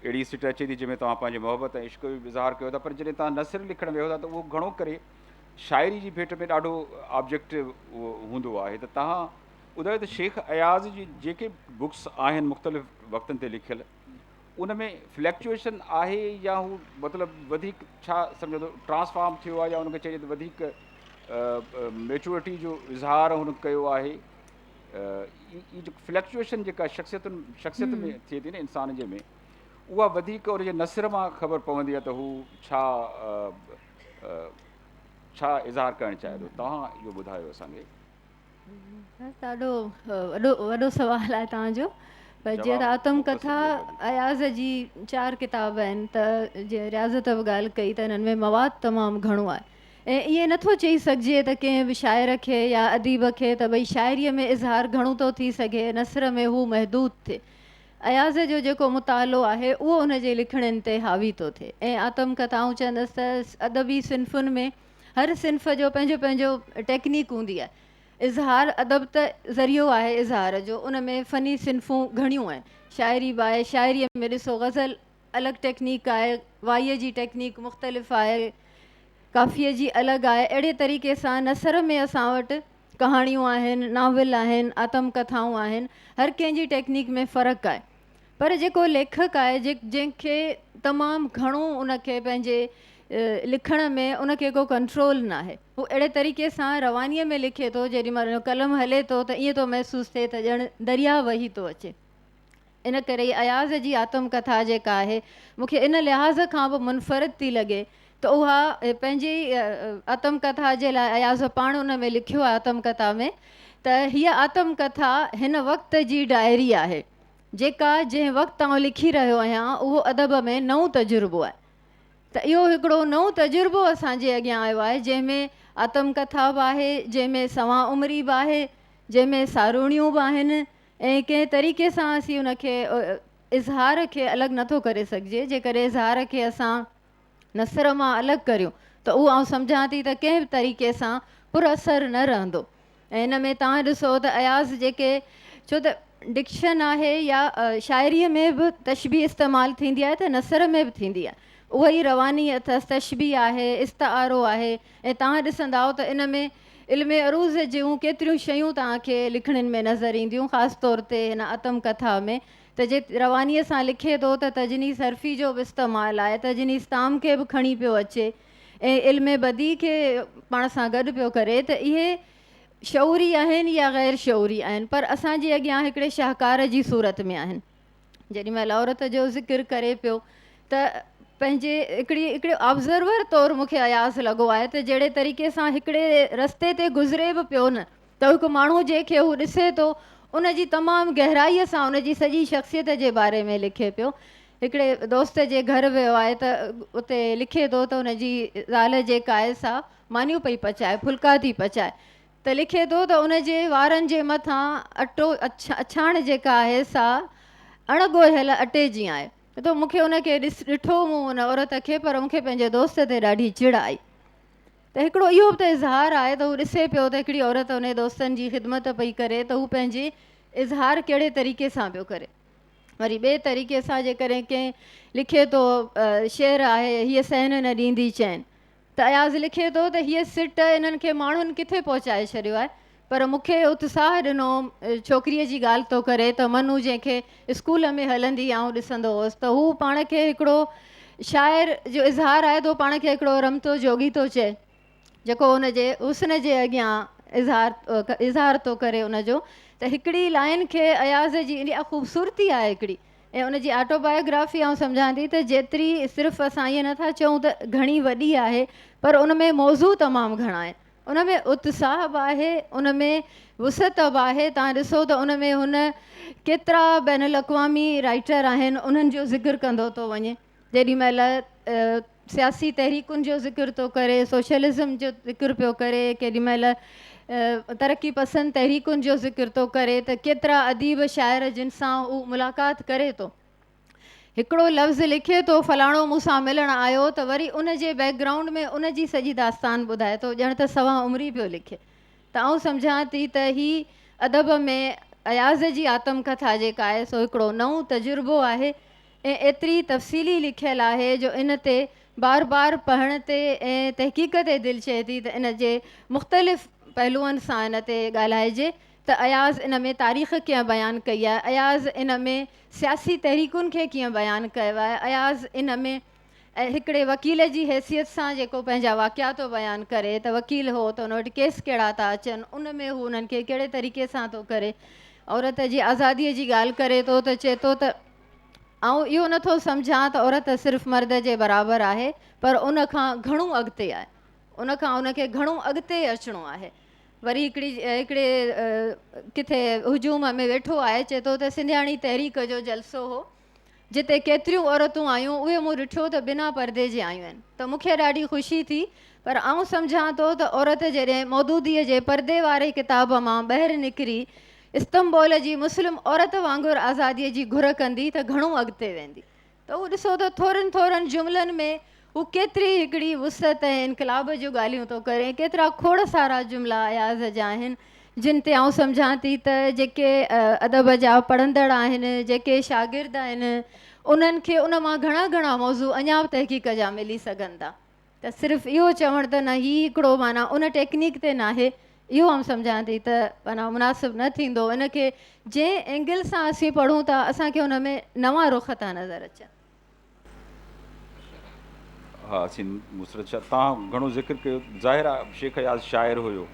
[SPEAKER 1] اهڙي سٽ اچي ٿي جنهن ۾ توهان پنهنجي محبت ۽ عشق جو به اظهار ڪيو ٿا پر جڏهن توهان نثر لکڻ ويهو ٿا ته اهو گهڻو ڪري شاعري جي ڀيٽ ۾ ڏاڍو آبجيڪٽو هوندو آهي ته توهان ٻڌايو ته شيخ اياز جي جيڪي بڪس آهن مختلف وقتن تي لکيل ان ۾ فليڪچوئيشن آهي يا هو مطلب وڌيڪ ڇا سمجهو ته ٽرانسفارم ٿيو آهي يا ان کي چئجي ته وڌيڪ ميچورٽي جو اظهار هن ڪيو آهي هي جيڪو فلڪچوئيشن جيڪا شخصيتن شخصيت ۾ ٿئي ٿي نه انسان جي ۾ اها وڌيڪ ان جي نثر مان خبر پوندي آهي ته هو ڇا ڇا اظهار ڪرڻ چاهي ٿو توهان اهو ٻڌايو اسان کي.
[SPEAKER 4] ڏاڍو وڏو وڏو سوال آهي توهان جو. پر جيئن ته
[SPEAKER 1] جواب
[SPEAKER 4] آتم
[SPEAKER 1] مختصر
[SPEAKER 4] ڪٿا
[SPEAKER 1] ڏيو ڀلي.
[SPEAKER 4] اياز جي چار ڪتاب آهن ته جيئن رياضت به ڳالهه ڪئي ته انهن ۾ مواد تمام گهڻو آهي ۽ ائين نٿو چئي سگهجي ته ڪنهن به شاعر کي يا اديب کي ته ڀئي شاعريء ۾ اظهار گهڻو ٿو ٿي سگهي نثر ۾ هو محدود ٿئي. اياز جو جيڪو مطالعو آهي اهو ان جي لکڻين تي حاوي ٿو ٿئي ۽ آتم ڪٿا آئون چوندس ته ادبي صنفن ۾ هر صنف جو پنهنجو پنهنجو ٽيڪنيڪ هوندي آهي. اظهار ادب ته ذريعو آهي اظهار جو ان ۾ فني صنفون گهڻيون آهن شاعري به آهي شاعريء ۾ ڏسو غزل الڳ ٽيڪنيڪ آهي وائيء جي ٽيڪنيڪ مختلف آهي ڪافيء جي الڳ آهي اهڙي طريقي سان نثر ۾ اسان وٽ ڪهاڻيون آهن ناول آهن آتم ڪٿائون آهن هر ڪنهن جي ٽيڪنيڪ ۾ فرق آهي پر جيڪو ليکڪ آهي جنهن کي تمام گهڻو ان کي پنهنجي لکڻ ۾ ان کي ڪو ڪنٽرول ناهي هو اهڙي طريقي سان روانيء ۾ لکي ٿو جيڏي مهل ان جو قلم هلي ٿو ته ائين ٿو محسوس ٿئي ته ڄڻ درياء وهي ٿو اچي ان ڪري ئي اياز جي آتم ڪٿا جيڪا آهي مون کي ان لحاظ کان به منفرد ٿي لڳي ته اها پنهنجي آتم ڪٿا جي لاء اياز پاڻ ان ۾ لکيو آهي آتم ڪٿا ۾ ته هيء آتم ڪٿا هن وقت جي ڊائري آهي جيڪا جنهن وقت آئون لکي رهيو آهيان اهو ادب ۾ نئون تجربو آهي ته اهو هڪڙو نئون تجربو اسان جي اڳيان آيو آهي جنهن ۾ آتم ڪٿا به آهي جنهن ۾ سوان عمري به آهي جنهن ۾ ساروڻيون به آهن ۽ ڪنهن طريقي سان اسين ان کي اظهار کي الڳ نٿو ڪري سگهجي جيڪڏهن اظهار کي اسان نثر مان الڳ ڪريون ته اهو آئون سمجهان ٿي ته ڪنهن به طريقي سان پر اثر نه رهندو ۽ ان ۾ توهان ڏسو ته اياز جيڪي ڇو ته ڊڪشن آهي يا شاعريء ۾ به تشبيهه استعمال ٿيندي آهي ته نثر ۾ به ٿيندي آهي اها ئي رواني اٿس تشبيهه آهي استعارو آهي ۽ توهان ڏسندائو ته ان ۾ علم عروض جون ڪيتريون شيون توهان کي لکڻين ۾ نظر اينديون خاص طور تي هن اتم ڪٿا ۾ ته جي روانيء سان لکي ٿو ته تجنيس حرفي جو به استعمال آهي، تجنيس تام کي به کڻي پيو اچي ۽ علم بديع کي پاڻ سان گڏ پيو ڪري ته اهي شعوري آهن يا غير شعوري آهن پر اسان جي اڳيان هڪڙي شاهڪار جي صورت ۾ آهن. جيڏي مهل عورت جو ذڪر ڪري پيو ته پنهنجي هڪڙي هڪڙي آبزرور طور مون کي اياز لڳو آهي ته جهڙي طريقي سان هڪڙي رستي تي گذري به پيو نه ته هڪ ماڻهو جنهن کي هو ڏسي ٿو ان جي تمام گهرائيء سان ان جي سڄي شخصيت جي باري ۾ لکي پيو. هڪڙي دوست جي گهر ويو آهي ته اتي لکي ٿو ته ان جي زال جيڪا آهي سا مانيون پئي پچائي، ڦلڪا ٿي پچائي ته لکي ٿو ته ان جي وارن جي مٿان اٽو اڇاڻ جيڪا آهي سا اڻ ڳوهيل اٽي جيان آهي. ته مون کي ان کي ڏٺو مون ان عورت کي پر مون کي پنهنجي دوست تي ڏاڍي چڙ آئي. ته هڪڙو اهو به ته اظهار آهي ته هو ڏسي پيو ته هڪڙي عورت انهي دوستن جي خدمت پئي ڪري ته هو پنهنجي اظهار ڪهڙي طريقي سان پيو ڪري. وري ٻئي طريقي سان جيڪڏهن ڪنهن لکي ٿو شعر آهي هيء سهن نه ڏيندي چين ته اياز لکي ٿو ته هيء سٽ انهن کي ماڻهن ڪٿي پهچائي ڇڏيو آهي پر مون کي اتساهه ڏنو ڇوڪريء جي ڳالهه ٿو ڪري ته منو جنهن کي اسڪول ۾ هلندي آئون ڏسندو هوس ته هو پاڻ کي هڪڙو شاعر جو اظهار آهي ته هو پاڻ کي هڪڙو رمتو جوڳي ٿو چئي جيڪو ان جي حسن جي اڳيان اظهار اظهار ٿو ڪري ان جو ته هڪڙي لائن کي اياز جي اها خوبصورتي آهي هڪڙي ۽ ان جي آٽو بايوگرافي آئون سمجهان ٿي ته جيتري صرف اسان ائين نٿا چئون ته گهڻي وڏي آهي پر ان ۾ موضوع تمام گهڻا آهن ان ۾ اتساهه به آهي، ان ۾ وسعت به آهي، توهان ڏسو ته ان ۾ هن ڪيترا بين الاقوامي رائيٽر آهن انهن جو ذڪر ڪندو ٿو وڃي، جيڏي مهل سياسي تحريڪن جو ذڪر ٿو ڪري، سوشلزم جو ذڪر پيو ڪري، ڪيڏي مهل ترقي پسند تحريڪن جو ذڪر ٿو ڪري ته ڪيترا اديب شاعر جن سان هو ملاقات ڪري ٿو. هڪڙو لفظ لکي ٿو فلاڻو مون سان ملڻ آيو ته وري ان جي بيڪ گرائونڊ ۾ ان جي سڄي داستان ٻڌائي ٿو ڄڻ ته سوان عمري پيو لکي ته آئون سمجهان ٿي ته هي ادب ۾ اياز جي آتم ڪٿا جيڪا آهي سو هڪڙو نئون تجربو آهي ۽ ايتري تفصيلي لکيل آهي جو ان تي بار بار پڙهڻ تي ۽ تحقيق تي دل چئي ٿي ته ان جي مختلف پهلوئن سان ان تي ڳالهائجي ته اياز ان ۾ تاريخ ڪيئن بيان ڪئي آهي، اياز ان ۾ سياسي تحريڪن کي ڪيئن بيان ڪيو آهي، اياز ان ۾ هڪڙي وڪيل جي حيثيت سان جيڪو پنهنجا واقعا ٿو بيان ڪري ته وڪيل هو ته ان وٽ ڪيس ڪهڙا ٿا اچن، ان ۾ هو انهن کي ڪهڙي طريقي سان ٿو ڪري. عورت جي آزاديء جي ڳالهه ڪري ٿو ته چئي ٿو ته آئون اهو نه ٿو سمجهان ته عورت صرف مرد جي برابر آهي پر ان کان گهڻو اڳتي آهي، ان کان ان کي گهڻو اڳتي اچڻو آهي. وري هڪڙي هڪڙي ڪٿي هجوم ۾ ويٺو آهي، چئي ٿو ته سنڌياڻي تحريڪ جو جلسو هو، جتي ڪيتريون عورتون آيون، اهي مون ڏٺو ته بنا پردي جي آيون آهن ته مون کي ڏاڍي خوشي ٿي، پر آئون سمجهان ٿو ته عورت جڏهن مودوديء جي پردي واري ڪتاب مان ٻهر نڪري استنبول جي مسلم عورت وانگر آزاديء جي گهر ڪندي ته گهڻو اڳتي ويندي. ته هو ڏسو ته ٿورن ٿورن جملن ۾ هو ڪيتري هڪڙي وسعت ۽ انقلاب جون ڳالهيون ٿو ڪري ۽ ڪيترا کوڙ سارا جملا اياز جا آهن، جن تي آئون سمجهان ٿي ته جيڪي ادب جا پڙهندڙ آهن، جيڪي شاگرد آهن، انهن کي ان مان گهڻا گهڻا موضوع اڃا به تحقيق جا ملي سگهن ٿا. ته صرف اهو چوڻ ته نه هي هڪڙو معنيٰ ان ٽيڪنيڪ تي ناهي، اهو آئون سمجهان ٿي ته معنيٰ مناسب نه ٿيندو. ان کي جنهن اينگل سان اسين پڙهون ٿا اسان کي ان ۾ نوان رخ ٿا نظر اچن.
[SPEAKER 1] ها اسين مسرت شاهه تان گهڻو ذڪر ڪيو، ظاهر آهي شيخ اياز شاعر هيو،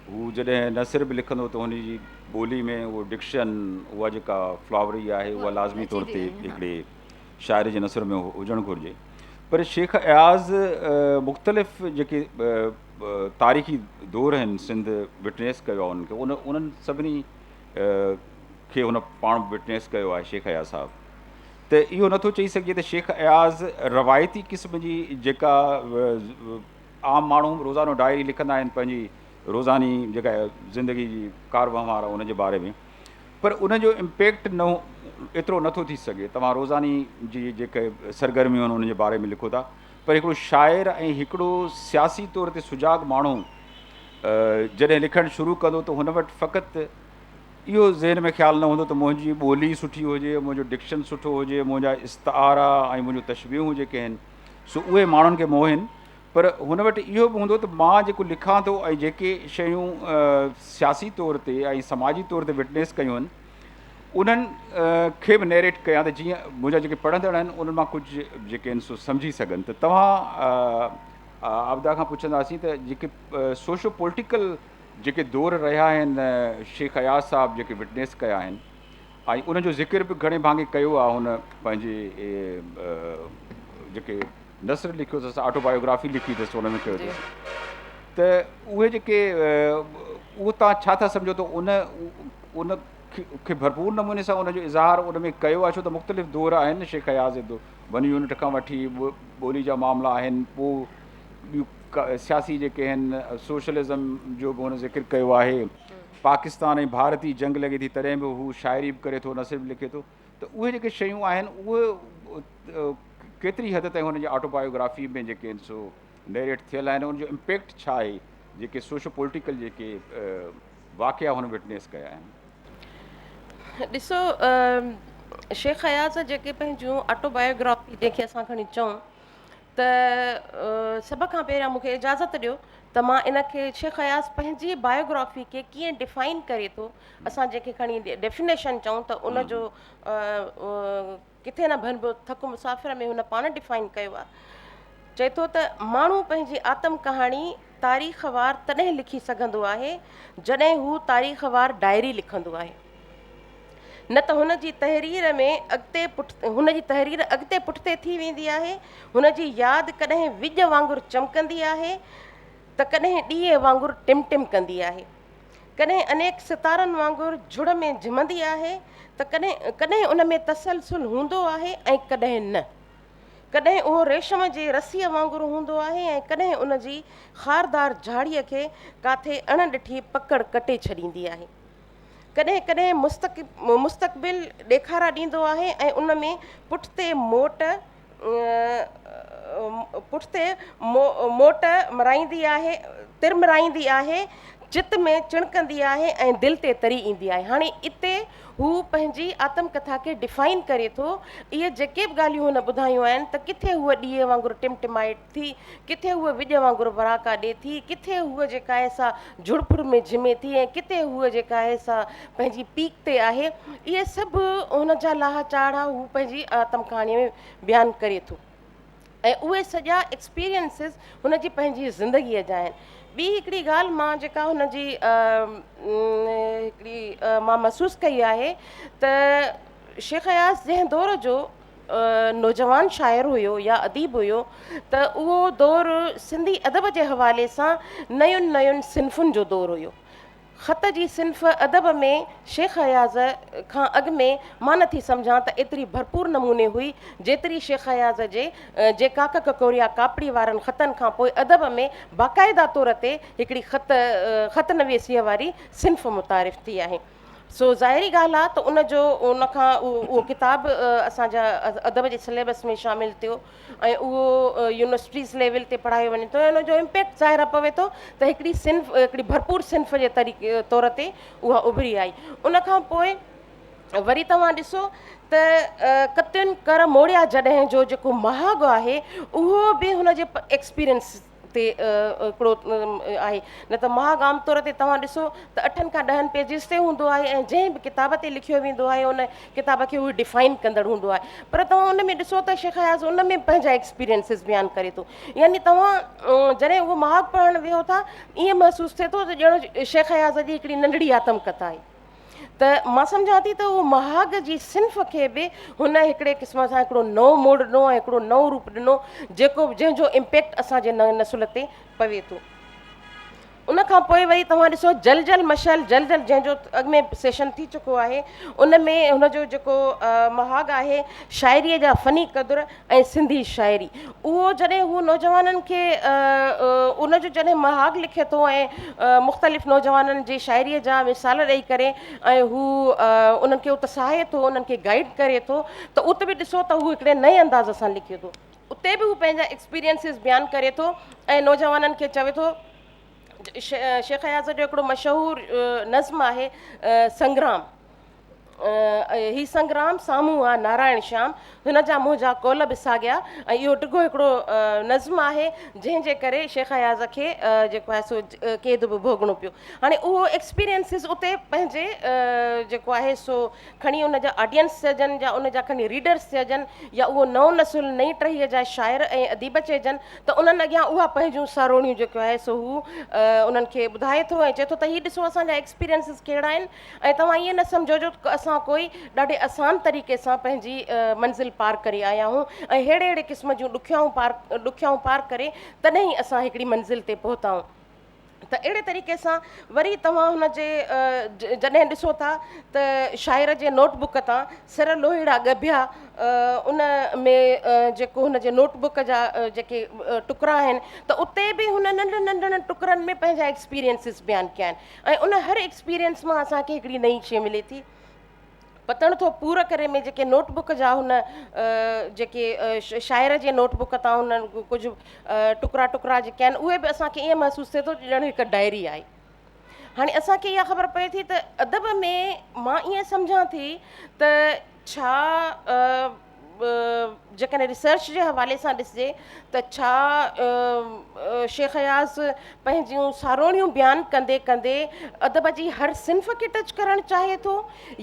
[SPEAKER 1] هو جڏهن نثر به لکندو ته هن جي ٻولي ۾ اهو ڊڪشن اها جيڪا فلاوري آهي اها لازمي طور تي هڪڙي شاعر جي نثر ۾ هجڻ گهرجي پر شيخ اياز مختلف جيڪي تاريخي دور آهن سنڌ وٽنيس ڪيو آهي انهن کي ان انهن سڀني کي هن پاڻ وٽنيس ڪيو آهي شيخ اياز صاحب ته اهو نٿو چئي سگهجي ته شيخ اياز روايتي قسم جي جيڪا عام ماڻهو روزانو ڊائري لکندا آهن پنهنجي روزاني جيڪا زندگي جي ڪار وهنوار ان جي باري ۾ پر ان جو امپيڪٽ نه ايترو نٿو ٿي سگهي توهان روزاني جي جيڪي سرگرميون آهن ان جي باري ۾ لکو ٿا پر هڪڙو شاعر ۽ هڪڙو سياسي طور تي سجاڳ ماڻهو جڏهن لکڻ شروع ڪندو ته هن وٽ فقط اهو ذهن ۾ خيال نه هوندو ته منهنجي ٻولي سٺي هجي منهنجو ڊڪشن سٺو هجي منهنجا استعارا ۽ منهنجون تشبيهون جيڪي آهن سو اهي ماڻهن کي موهن پر هن وٽ اهو به هوندو ته مان جيڪو لکان ٿو ۽ جيڪي شيون سياسي طور تي ۽ سماجي طور تي وٽنيس ڪيون آهن انهن کي به نيريٽ ڪيان ته جيئن منهنجا جيڪي پڙهندڙ آهن انهن مان ڪجهه جيڪي آهن سو سمجهي سگهن ته توهان عابده کان پڇنداسين ته جيڪي سوشو پوليٽيڪل جيڪي دور رهيا آهن شيخ اياز صاحب جيڪي وٽنيس ڪيا آهن ۽ ان جو ذڪر به گهڻي ڀاڱي ڪيو آهي هن پنهنجي جيڪي نثر لکيو اٿس آٽو بايوگرافي لکي اٿس ان ۾ ڪيو اٿس ته اهي جيڪي اهو تان ڇا ٿا سمجهو ته ان ان کي ڀرپور نموني سان ان جو اظهار ان ۾ ڪيو آهي ڇو ته مختلف دور آهن شيخ اياز جو ون يونٽ کان وٺي ٻولي جا معاملا آهن پوء ٻيون سياسي جيڪي آهن سوشلزم جو به هن ذڪر ڪيو آهي پاڪستان ۽ ڀارتي جنگ لڳي ٿي تڏهن به هو شاعري به ڪري ٿو نثر به لکي ٿو ته اهي جيڪي شيون آهن اهي ڪيتري حد تائين هن جي آٽو بايوگرافي ۾ جيڪي آهن سو نيريٽ ٿيل آهن ان جو امپيڪٽ ڇا آهي جيڪي سوشو پوليٽيڪل جيڪي واقعا هن وٽنيس ڪيا آهن.
[SPEAKER 5] ڏسو شيخ اياز جيڪي پنهنجون آٽو بايوگرافي جنهن کي اسان کڻي چئون ته سڀ کان پهريان مون کي اجازت ڏيو ته مان ان کي شيخ اياز پنهنجي بايوگرافي کي ڪيئن ڊفائن ڪري ٿو اسان جنهن کي کڻي ڊيفينيشن چئون ته ان جو ڪٿي نه ڀنڀو ٿڪ مسافر ۾ هن پاڻ ڊفائن ڪيو آهي چئي ٿو ته ماڻهو پنهنجي آتم ڪهاڻي تاريخ وار تڏهن لکي سگهندو آهي جڏهن هو تاريخ وار ڊائري لکندو آهي نه ته هن جي تحرير ۾ اڳتي هن جي تحرير اڳتي پٺتي ٿي ويندي آهي هن جي ياد ڪڏهن وڄ وانگر چمڪندي آهي ته ڪڏهن ڏيئي وانگر ٽم ٽم ڪندي آهي ڪڏهن انيڪ ستارن وانگر جھڙ ۾ جھمندي آهي ته ڪڏهن ڪڏهن ان ۾ تسلسل هوندو آهي ۽ ڪڏهن نه. ڪڏهن اهو ريشم جي رسيء وانگر هوندو آهي ۽ ڪڏهن ان جي خاردار جھاڙيء کي ڪاٿي اڻ ڏٺي پڪڙ ڪٽي ڇڏيندي آهي. ڪڏهن ڪڏهن مستقبل ڏيکارا ڏيندو آهي ۽ ان ۾ پٺتي موٽ پٺتي موٽ مرائيندي آهي، ترمرائيندي آهي، چت ۾ چڻڪندي آهي ۽ دل تي تري ايندي آهي. هاڻي اتي هو پنهنجي آتم ڪٿا کي ڊفائن ڪري ٿو. اهي جيڪي به ڳالهيون هن ٻڌايون آهن ته ڪٿي هوء ڏيئي وانگر ٽمٽمائي ٿي، ڪٿي هوء وڄ وانگر وراڪا ڏي ٿي، ڪٿي هوء جيڪا آهي سا جھڙ ڦڙ ۾ جھمي ٿي ۽ ڪٿي هوء جيڪا آهي سا پنهنجي پيڪ تي آهي. اهي سڀ هن جا لاها چاڙها هو پنهنجي آتم ڪهاڻيء ۾ بيان ڪري ٿو ۽ اهي سڄا ايڪسپيرينسز هن جي پنهنجي زندگيء جا آهن. ٻي هڪڙي ڳالهه مان جيڪا هن جي هڪڙي مان محسوس ڪئي آهي ته شيخ اياز جنهن دور جو نوجوان شاعر هيو يا اديب هيو ته اهو دور سنڌي ادب جي حوالي سان نين نين صنفن جو دور هيو. خط جي صنف ادب ۾ شيخ اياز کان اڳ ۾ مان نه ٿي سمجهان ته ايتري ڀرپور نموني هئي جيتري شيخ اياز جي جي ڪاڪ ڪڪوريا ڪاپڙي وارن خطن کان پوء ادب ۾ باقاعده طور تي هڪڙي خط خط نويسيء واري صنف متعارف ٿي آهي. سو ظاهري ڳالهه آ ته ان جو ان کان اهو ڪتاب اسان جا ادب جي سليبس ۾ شامل ٿيو ۽ اهو يونيورسٽيز ليول تي پڙهايو وڃي ٿو ۽ ان جو امپيڪٽ ظاهر آ پوي ٿو ته هڪڙي صنف هڪڙي ڀرپور صنف جي طريقي طور تي اها اڀري آئي. ان کان پوء وري توهان ڏسو ته ڪتين ڪر موڙيا جڏهن جو جيڪو مهاڳ آهي اهو به هن جي ايڪسپيرينس تي هڪڙو آهي نه ته مهاڳ عام طور تي توهان ڏسو ته اٺن کان ڏهن پيجز تي هوندو آهي ۽ جنهن به ڪتاب تي لکيو ويندو آهي ان ڪتاب کي اهو ڊفائن ڪندڙ هوندو آهي پر توهان ان ۾ ڏسو ته شيخ اياز ان ۾ پنهنجا ايڪسپيرينسز بيان ڪري ٿو يعني توهان جڏهن اهو مهاڳ پڙهڻ ويهو ٿا ائين محسوس ٿئي ٿو ته ڄڻ شيخ اياز جي هڪڙي ننڍڙي آتم ڪٿا آهي. ته مان سمجهان ٿي ته اهو مهاڳ جي صنف کي به هن هڪڙي قسم سان هڪڙو نئون موڙ ڏنو ۽ هڪڙو نئون روپ ڏنو جيڪو جنهن جو امپيڪٽ اسان جي نئين نسل تي پوي ٿو. ان کان پوء وري توهان ڏسو جل جل مشعل جل جل جنهن جو اڳ ۾ سيشن ٿي چڪو آهي ان ۾ هن جو جيڪو مهاڳ آهي شاعريء جا فني قدر ۽ سنڌي شاعري اهو جڏهن هو نوجوانن کي ان جو جڏهن مهاڳ لکي ٿو ۽ مختلف نوجوانن جي شاعريء جا مثال ڏئي ڪري ۽ هو انهن کي اتساهي ٿو انهن کي گائيڊ ڪري ٿو ته ات به ڏسو ته هو هڪڙي نئين انداز سان لکي ٿو. اتي به هو پنهنجا ايڪسپيرينسز بيان ڪري ٿو ۽ نوجوانن کي چوي ٿو شيخ اياز جو هڪڙو مشهور نظم آهي سنگرام هي سنگرام سامهون آ نارائڻ شيام، هن جا منهنجا قول به ساڳيا ۽ اهو ڊگهو هڪڙو نظم آهي جنهن جي ڪري شيخ اياز کي جيڪو آهي سو قيد به ڀوڳڻو پيو. هاڻي اهو ايڪسپيرينسز اتي پنهنجي جيڪو آهي سو کڻي ان جا آڊينس چئجن يا ان جا کڻي ريڊرس چئجن يا اهو نئون نسل نئين ٽهيء جا شاعر ۽ اديب چئجن ته انهن اڳيان اها پنهنجون ساروڻيون جيڪو آهي سو هو انهن کي ٻڌائي ٿو ۽ چئي ٿو ته هي ڏسو اسان جا ايڪسپيرينسز ڪهڙا آهن ۽ توهان ائين نه سمجهو جو اسان ڪوئي ڏاڍي آسان طريقي سان پنهنجي منزل پار ڪري آيا آهيون ۽ ههڙي ههڙي قسم جون ڏکيائون پار ڏکيائون پار ڪري تڏهن ئي اسان هڪڙي منزل تي پهتا آهيون ته اهڙي طريقي سان وري توهان هن جي جڏهن ڏسو ٿا ته شاعر جي نوٽ بڪ تان سر لوهيڙا ڳڀيا ان ۾ جيڪو هن جي نوٽ بڪ جا جيڪي ٽڪرا آهن ته اتي به هن ننڍن ننڍن ٽڪرن ۾ پنهنجا ايڪسپيرينسز بيان ڪيا آهن ۽ ان هر ايڪسپيرينس مان اسان کي هڪڙي نئين شيء ملي ٿي. پتڻ ٿو پور ڪري ۾ جيڪي نوٽ بڪ جا هن جيڪي شاعر جي نوٽ بڪ تان هن ڪجهه ٽڪرا ٽڪرا جيڪي آهن اهي به اسان کي ائين محسوس ٿئي ٿو ڄڻ هڪ ڊائري آهي. هاڻي اسان کي اها خبر پئي ٿي ته ادب ۾ مان ائين سمجهان ٿي ته ڇا جيڪڏهن ريسرچ جي حوالي سان ڏسجي ته ڇا شيخ اياز پنهنجون ساروڻيون بيان ڪندي ڪندي ادب جي هر صنف کي ٽچ ڪرڻ چاهي ٿو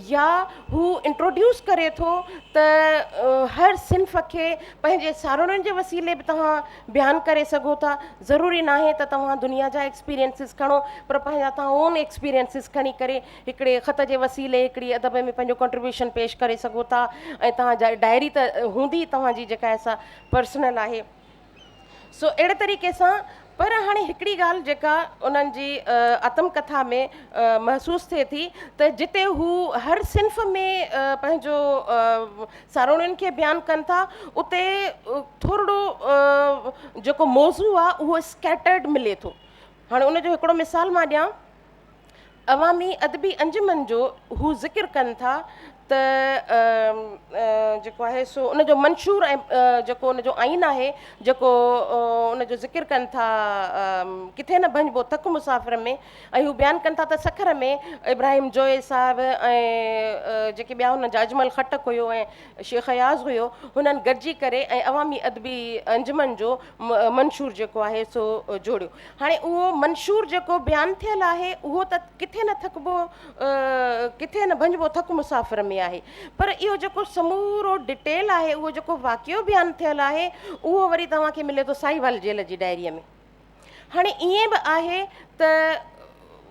[SPEAKER 5] يا هو انٽروڊيوس ڪري ٿو ته هر صنف کي پنهنجي ساروڻين جي وسيلي به توهان بيان ڪري سگهو ٿا ضروري ناهي ته توهان دنيا جا ايڪسپيرينسز کڻو پر پنهنجا توهان اون ايڪسپيرينسز کڻي ڪري هڪڙي خط جي وسيلي هڪڙي ادب ۾ پنهنجو ڪنٽريبيوشن پيش ڪري سگهو ٿا ۽ توهان جا ڊائري ته هوندي توهان جي جيڪا آهي سا پرسنل آهي سو اهڙي طريقي سان پر هاڻي هڪڙي ڳالهه جيڪا انهن جي آتم ڪٿا ۾ محسوس ٿئي ٿي ته جتي هو هر صنف ۾ پنهنجو ساروڻين کي بيان ڪن ٿا اتي ٿورڙو جيڪو موضوع آهي اهو اسڪيٽرڊ ملي ٿو هاڻي ان جو هڪڙو مثال مان ڏيان عوامي ادبي انجمن جو هو ذڪر ڪن ٿا ته جيڪو آهي سو ان جو منشور ۽ جيڪو ان جو آئين آهي جيڪو ان جو ذڪر ڪن ٿا ڪٿي نه ڀڃبو ٿڪ مسافر ۾ ۽ هو بيان ڪن ٿا ته سکر ۾ ابراهيم جويي صاحب ۽ جيڪي ٻيا هنن جا اجمل خٽڪ هيو ۽ شيخ اياز هيو هنن گڏجي ڪري ۽ عوامي ادبي انجمن جو منشور جيڪو آهي سو جوڙيو. هاڻي اهو منشور جيڪو بيان ٿيل آهي اهو ته ڪٿي نه ٿڪبو ڪٿي نه ڀڃبو ٿڪ مسافر ۾ آهي پر اهو جيڪو سمورو ڊٽيل آهي اهو جيڪو واقعو بيان ٿيل آهي اهو وري توهان کي ملي ٿو ساهيوال جيل جي ڊائريء ۾. هاڻي ائين به آهي ته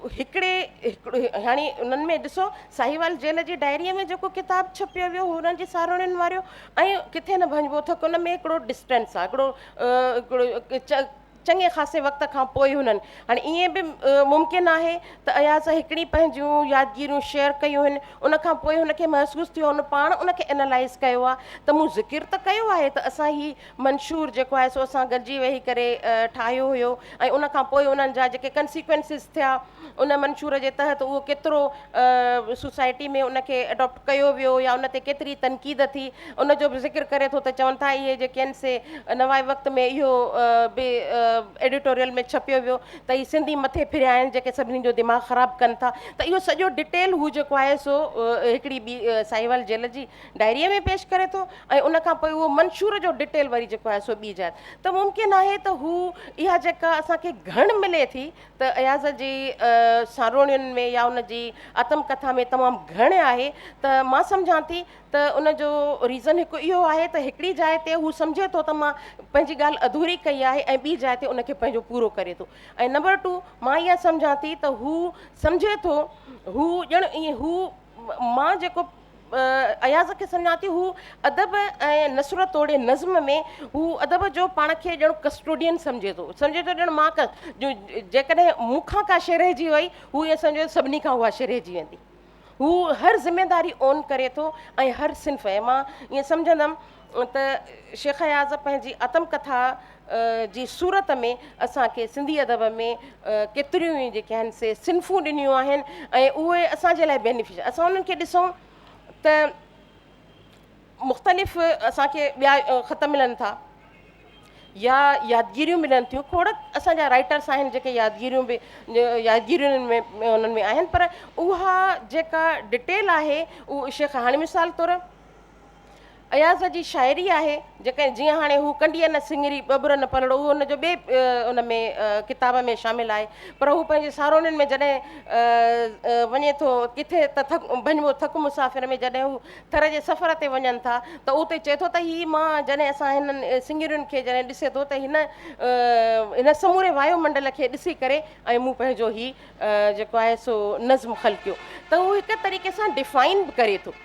[SPEAKER 5] هڪڙي هڪڙو هاڻي انهن ۾ ڏسو ساهيوال جيل جي ڊائريء ۾ جيڪو ڪتاب ڇپيو ويو هو انهن جي ساروڻين واريو ۽ ڪٿي نه ڀڃبو ٿڪ ان ۾ هڪڙو ڊسٽنس آهي هڪڙو هڪڙو چڱي خاصي وقت کان پوء هنن هاڻي ائين به ممڪن آهي ته اياز هڪڙي پنهنجون يادگيريون شيئر ڪيون آهن ان کان پوء هن کي محسوس ٿيو هن پاڻ ان کي اينالائز ڪيو آهي ته مون ذڪر ته ڪيو آهي ته اسان هي منشور جيڪو آهي سو اسان گڏجي ويهي ڪري ٺاهيو هيو ۽ ان کان پوء انهن جا جيڪي ڪنسيڪوئنسز ٿيا ان منشور جي تحت اهو ڪيترو سوسائٽي ۾ ان کي اڊاپٽ ڪيو ويو يا ان تي ڪيتري تنقيد ٿي ان جو به ذڪر ڪري ٿو ته چون ٿا اهي جيڪي آهن سي نواء وقت ۾ اهو به ايڊيٽوريل ۾ ڇپيو ويو ته هي سنڌي مٿي ڦريا آهن جيڪي سڀني جو دماغ خراب ڪن ٿا ته اهو سڄو ڊٽيل هو جيڪو آهي سو هڪڙي ٻي ساهيوال جيل جي ڊائريء ۾ پيش ڪري ٿو ۽ ان کان پوء اهو منشور جو ڊٽيل وري جيڪو آهي سو ٻي جاء ته ممڪن آهي ته هو اها جيڪا اسان کي گهڻ ملي ٿي ته اياز جي ساروڻين ۾ يا ان جي آتم ڪٿا ۾ تمام گهڻ آهي ته مان سمجهان ٿي ته ان جو ريزن هڪ اهو آهي ته هڪڙي جاء تي هو سمجهي ٿو ته مان پنهنجي ڳالهه اڌوري ڪئي آهي ۽ ٻي جاء تي ان کي پنهنجو پورو ڪري ٿو ۽ نمبر ٽو مان اها سمجهان ٿي ته هو سمجهي ٿو هو ڄڻ ائين هو مان جيڪو اياز کي سمجهان ٿي هو ادب ۽ نثر توڙي نظم ۾ هو ادب جو پاڻ کي ڄڻ ڪسٽوڊين سمجهي ٿو سمجهي ٿو ڄڻ مان جيڪڏهن مون کان ڪا شيء رهجي وئي هو ائين سمجهي ٿو سڀني کان اها شيء رهجي ويندي هو هر ذميداري اون ڪري ٿو ۽ هر صنف ۽ مان ائين سمجهندم ته شيخ اياز پنهنجي آتم ڪٿا جي صورت ۾ اسان کي سنڌي ادب ۾ ڪيتريون ئي جيڪي آهن سي صنفون ڏنيون آهن ۽ اهي اسان جي لاء بينيفيشل اسان انهن کي ڏسون ته مختلف اسان کي ٻيا خط ملن ٿا يا يادگيريون ملن ٿيون کوڙ اسان جا رائٽرس آهن جيڪي يادگيريون به يادگيرين ۾ انهن ۾ آهن پر اها جيڪا ڊٽيل آهي اهو شيخ هاڻي مثال طور اياز جي شاعري آهي جيڪا جيئن هاڻي هو ڪنڊيء نه سڱري ٻٻر نه پلڙو اهو ان جو ٻئي ان ۾ ڪتاب ۾ شامل آهي پر هو پنهنجي ساروڻين ۾ جڏهن وڃي ٿو ڪٿي ته ٿڪ ڀڃبو ٿڪ مسافر ۾ جڏهن هو ٿر جي سفر تي وڃن ٿا ته اتي چئي ٿو ته هي مان جڏهن اسان هنن سڱرين کي جڏهن ڏسي ٿو ته هن هن سموري وايو منڊل کي ڏسي ڪري ۽ مون پنهنجو هي جيڪو آهي سو نظم خلقيو ته هو هڪ طريقي سان ڊفائن به ڪري ٿو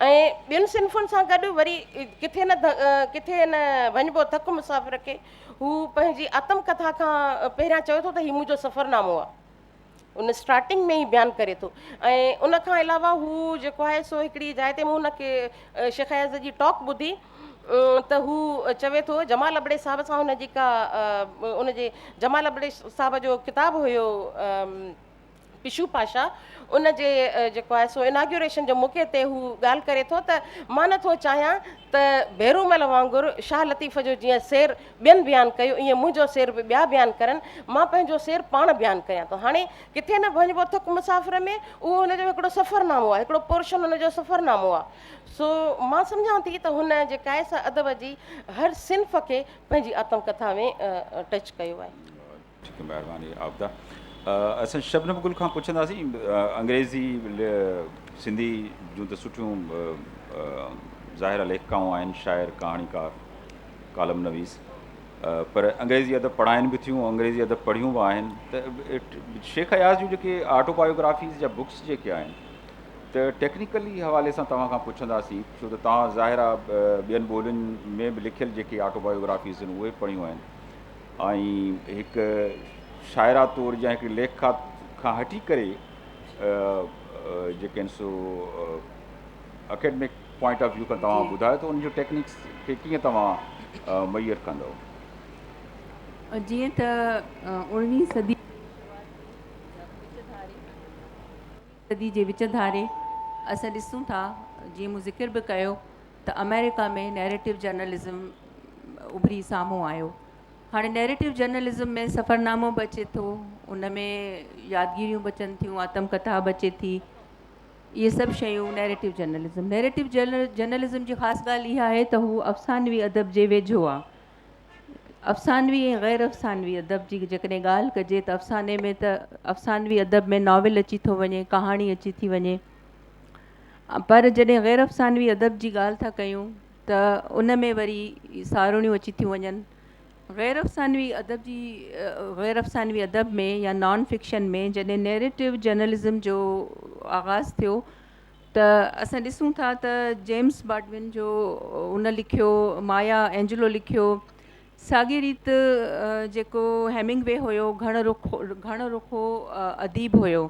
[SPEAKER 5] ۽ ٻين صنفن سان گڏ وري ڪٿي نه ڪٿي نه ڀڃبو ٿڪ مسافر کي هو پنهنجي آتم ڪٿا کان پهريان چوي ٿو ته هي منهنجو سفرنامو آهي ان اسٽارٽنگ ۾ ئي بيان ڪري ٿو ۽ ان کان علاوه هو جيڪو آهي سو هڪڙي جاء تي مون هن کي شيخ اياز جي ٽاڪ ٻڌي ته هو چوي ٿو جمال ابڙي صاحب سان هن جي ڪا ان جي جمال ابڙي صاحب جو ڪتاب هيو پشو پاشا ان جي جيڪو آهي سو اناگيوريشن جو موقعي تي هو ڳالهه ڪري ٿو ته مان نه ٿو چاهيان ته ڀيرومل وانگر شاهه لطيف جو جيئن سير ٻين بيان ڪيو ايئن منهنجو سير به ٻيا بيان ڪرن مان پنهنجو سير پاڻ بيان ڪريان ٿو هاڻي ڪٿي نه ڀڃبو ٿڪ مسافر ۾ اهو هن جو هڪڙو سفرنامو آهي هڪڙو پورشن هن جو سفرنامو آهي سو مان سمجهان ٿي ته هن جيڪا آهي سا ادب جي هر صنف کي پنهنجي آتم ڪٿا ۾ ٽچ ڪيو آهي.
[SPEAKER 1] ٺيڪ مهرباني عابده اسان شبنم گل کان پڇنداسين انگريزي سنڌي جون ته سٺيون ظاهر ليکڪائون آهن شاعر ڪهاڻيڪار ڪالم نويس پر انگريزي ادب پڙهائن به ٿيون انگريزي ادب پڙهيون به آهن ته شيخ اياز جون جيڪي آٽو بايوگرافيز يا بڪس جيڪي آهن ته ٽيڪنيڪلي حوالي سان توهان کان پڇنداسين ڇو ته توهان ظاهر آهي ٻين ٻولين ۾ به لکيل جيڪي آٽو بايوگرافيز آهن اهي پڙهيون آهن ۽ هڪ شاعره طور يا هڪڙي ليکڪا کان هٽي ڪري جيڪي آهن سو اڪيڊمڪ پوائنٽ آف ويو کان توهان ٻڌايو ته ان جو ٽيڪنڪس کي ڪيئن توهان ميئر ڪندو؟
[SPEAKER 2] جيئن ته اڻويهين صدي صدي جي وچ ڌاري اسان ڏسون ٿا جيئن مون ذڪر به ڪيو ته آمريڪا ۾ نيريٽو جرنلزم اڀري سامهون آيو. هاڻي نيريٽو جرنلزم ۾ سفرنامو به اچي ٿو، ان ۾ يادگيريون به اچن ٿيون، آتم ڪٿا به اچي ٿي، اهي سڀ شيون نيريٽو جرنلزم. نيريٽو جرنلزم جي خاص ڳالهه اها آهي ته هو افسانوي ادب جي ويجهو آهي. افسانوي ۽ غير افسانوي ادب جي جيڪڏهن ڳالهه ڪجي ته افساني ۾ ته افسانوي ادب ۾ ناول اچي ٿو وڃي، ڪهاڻي اچي ٿي وڃي. پر جڏهن غير افسانوي ادب جي ڳالهه ٿا ڪيون ته ان ۾ وري ساروڻيون اچي ٿيون وڃن، غير افسانوي ادب جي غير افسانوي ادب ۾ يا نان فڪشن ۾ جڏهن نيريٽو جرنلزم جو آغاز ٿيو ته اسان ڏسون ٿا ته جيمس باڊون جو ان لکيو، مايا اينجلو لکيو، ساڳي ريت جيڪو هيمنگ وي هيو گهڻ رخو گهڻ رخو اديب هيو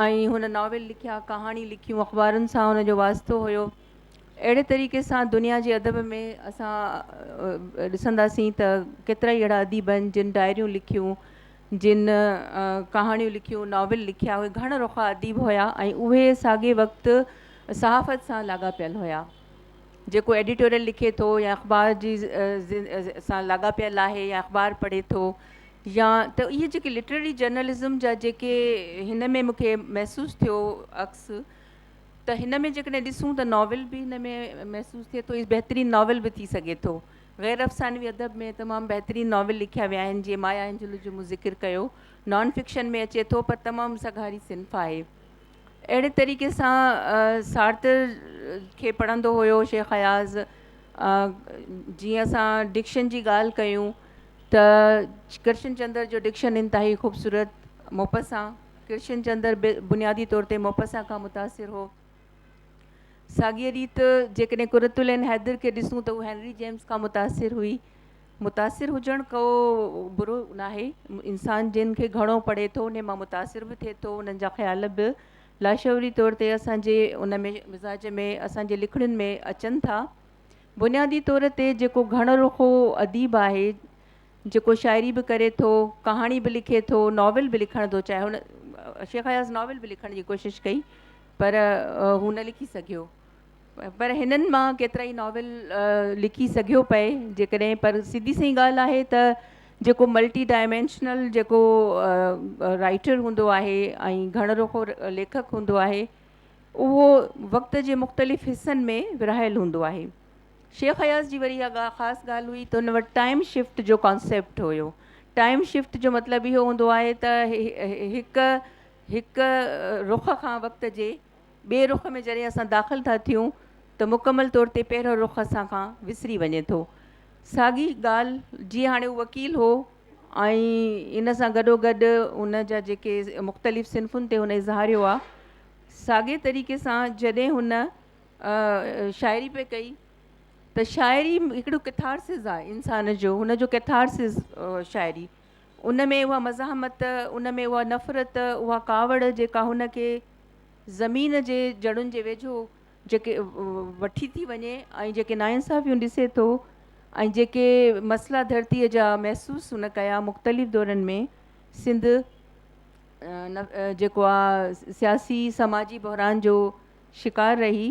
[SPEAKER 2] ۽ هن ناول لکيا، ڪهاڻي لکيون، اخبارن سان هن جو واسطو هيو. اهڙي طريقي سان دنيا جي ادب ۾ اسان ڏسنداسين ته ڪيترا ئي اهڙا اديب آهن جن ڊائريون لکيون، جن ڪهاڻيون لکيون، ناول لکيا، اهي گهڻ رخا اديب هيا ۽ اهي ساڳئي وقت صحافت سان لاڳاپيل هيا. جيڪو ايڊيٽوريل لکي ٿو يا اخبار جي سان لاڳاپيل آهي يا اخبار پڙهي ٿو يا ته اهي جيڪي لٽرري جرنلزم جا جيڪي هن ۾ مون کي محسوس ٿيو عڪس ته هن ۾ جيڪڏهن ڏسون ته ناول به هن ۾ محسوس ٿئي ٿو بهترين ناول به ٿي سگهي ٿو. غير افسانوي ادب ۾ تمام بهترين ناول لکيا ويا آهن جيئن مايا اينجلو جو مون ذڪر ڪيو نان فڪشن ۾ اچي ٿو پر تمام سگهاري صنف آهي. اهڙي طريقي سان سارتر کي پڙهندو هيو شيخ اياز جيئن اسان ڊڪشن جي ڳالهه ڪيون ته ڪرشن چندر جو ڊڪشن انتهائي خوبصورت موپسان ڪرشن چندر به بنيادي طور تي موپسان کان متاثر هو. ساڳيء ريت جيڪڏهن قرة العين حيدر کي ڏسون ته هو هينري جيمس کان متاثر هئي. متاثر هجڻ ڪو برو ناهي. انسان جن کي گهڻو پڙهي ٿو انهي مان متاثر به ٿئي ٿو، انهن جا خيال به لاشعوري طور تي اسان جي ان ۾ مزاج ۾ اسان جي لکڻين ۾ اچن ٿا. بنيادي طور تي جيڪو گهڻ رخو اديب آهي، جيڪو شاعري به ڪري ٿو، ڪهاڻي به لکي ٿو، ناول به لکڻ ٿو چاهي. هن شيخ اياز ناول به لکڻ جي ڪوشش ڪئي پر هو نه لکي سگهيو. پر هنن مان ڪيترائي ناول لکي سگهيو پئي جيڪڏهن پر سڌي سئين ڳالهه آهي ته جيڪو ملٽي ڊائمينشنل جيڪو رائيٽر هوندو آهي ۽ گهڻ رخو ليکڪ هوندو آهي اهو وقت جي مختلف حصن ۾ ورهايل هوندو آهي. شيخ اياز جي وري اها خاص ڳالهه هئي ته هن وٽ ٽائيم شفٽ جو ڪانسيپٽ هيو. ٽائيم شفٽ جو مطلب اهو هوندو آهي ته هڪ هڪ رخ کان وقت جي ٻئي رخ ۾ جڏهن اسان داخل ٿا ٿيون ته مڪمل طور تي پهريون رخ اسان کان وسري وڃي ٿو. ساڳي ڳالهه جيئن هاڻي هو وڪيل هو ۽ ان سان گڏوگڏ هن جا جيڪي مختلف صنفن تي هن اظهاريو آهي ساڳي طريقي سان جڏهن هن شاعري پئي ڪئي ته شاعري هڪڙو ڪٿارسز آهي انسان جو هن جو ڪٿارسز شاعري ان ۾ اها مزاحمت ان ۾ اها نفرت اها ڪاوڙ جيڪا هن کي زمين جي جڙن جي ويجهو جيڪي وٺي ٿي وڃي ۽ جيڪي ناانصافيون ڏسي ٿو ۽ جيڪي مسئلا ڌرتيء جا محسوس هن ڪيا مختلف دورن ۾ سنڌ جيڪو آ سياسي سماجي بحران جو شڪار رهي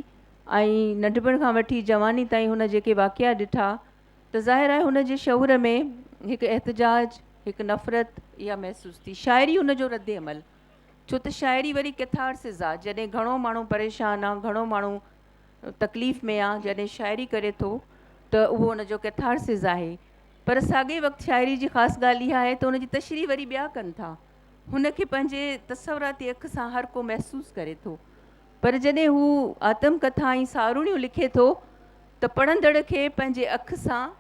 [SPEAKER 2] ۽ ننڍپڻ کان وٺي جواني تائين هن جيڪي واقعا ڏٺا ته ظاهر آهي هن جي شعور ۾ هڪ احتجاج، هڪ نفرت اها محسوس ٿي. شاعري ان جو رد عمل، ڇو ته شاعري وري ڪيٿارسز آ، جڏهن گهڻو ماڻهو پريشان آ، گهڻو ماڻهو تڪليف ۾ آ، جڏهن شاعري ڪري ٿو ته اهو ان جو ڪيٿارسز آهي. پر ساڳئي وقت شاعري جي خاص ڳالهه اها آهي ته ان جي تشريح وري ٻيا ڪن ٿا. هن کي پنهنجي تصوراتي اک سان هر ڪو محسوس ڪري ٿو. پر جڏهن هو آتم ڪٿا ۽ ساروڻيون لکي ٿو ته پڙهندڙ کي پنهنجي اک سان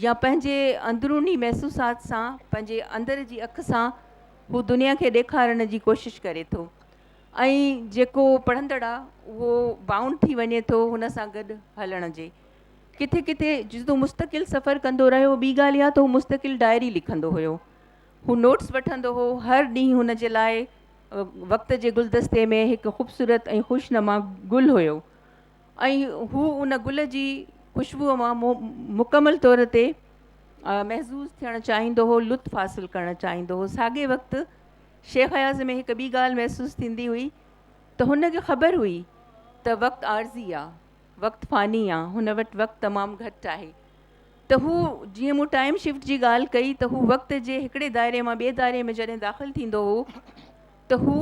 [SPEAKER 2] يا پنهنجي اندروني محسوسات سان پنهنجي اندر جي اک سان هو دنيا کي ڏيکارڻ جي ڪوشش ڪري ٿو ۽ جيڪو پڙهندڙ آ اهو بائونڊ ٿي وڃي ٿو هن سان گڏ هلڻ جي ڪٿي ڪٿي جتو مستقل سفر ڪندو رهيو ٻي ڳالهه اها ته هو مستقل ڊائري لکندو هيو هو نوٽس وٺندو هو هر ڏينهن هن جي لاء وقت جي گلدستي ۾ هڪ خوبصورت ۽ خوشنما گل هيو ۽ هو ان گل جي خوشبوء مان مڪمل طور تي محظوظ ٿيڻ چاهيندو هو، لطف حاصل ڪرڻ چاهيندو هو. ساڳئي وقت شيخ اياز ۾ هڪ ٻي ڳالهه محسوس ٿيندي هئي ته هن کي خبر هئي ته وقت عارضي آ، وقت فاني آ، هن وٽ وقت تمام گهٽ آهي. ته هو جيئن مون ٽائيم شفٽ جي ڳالهه ڪئي ته هو وقت جي هڪڙي دائري مان ٻئي دائري ۾ جڏهن داخل ٿيندو هو ته هو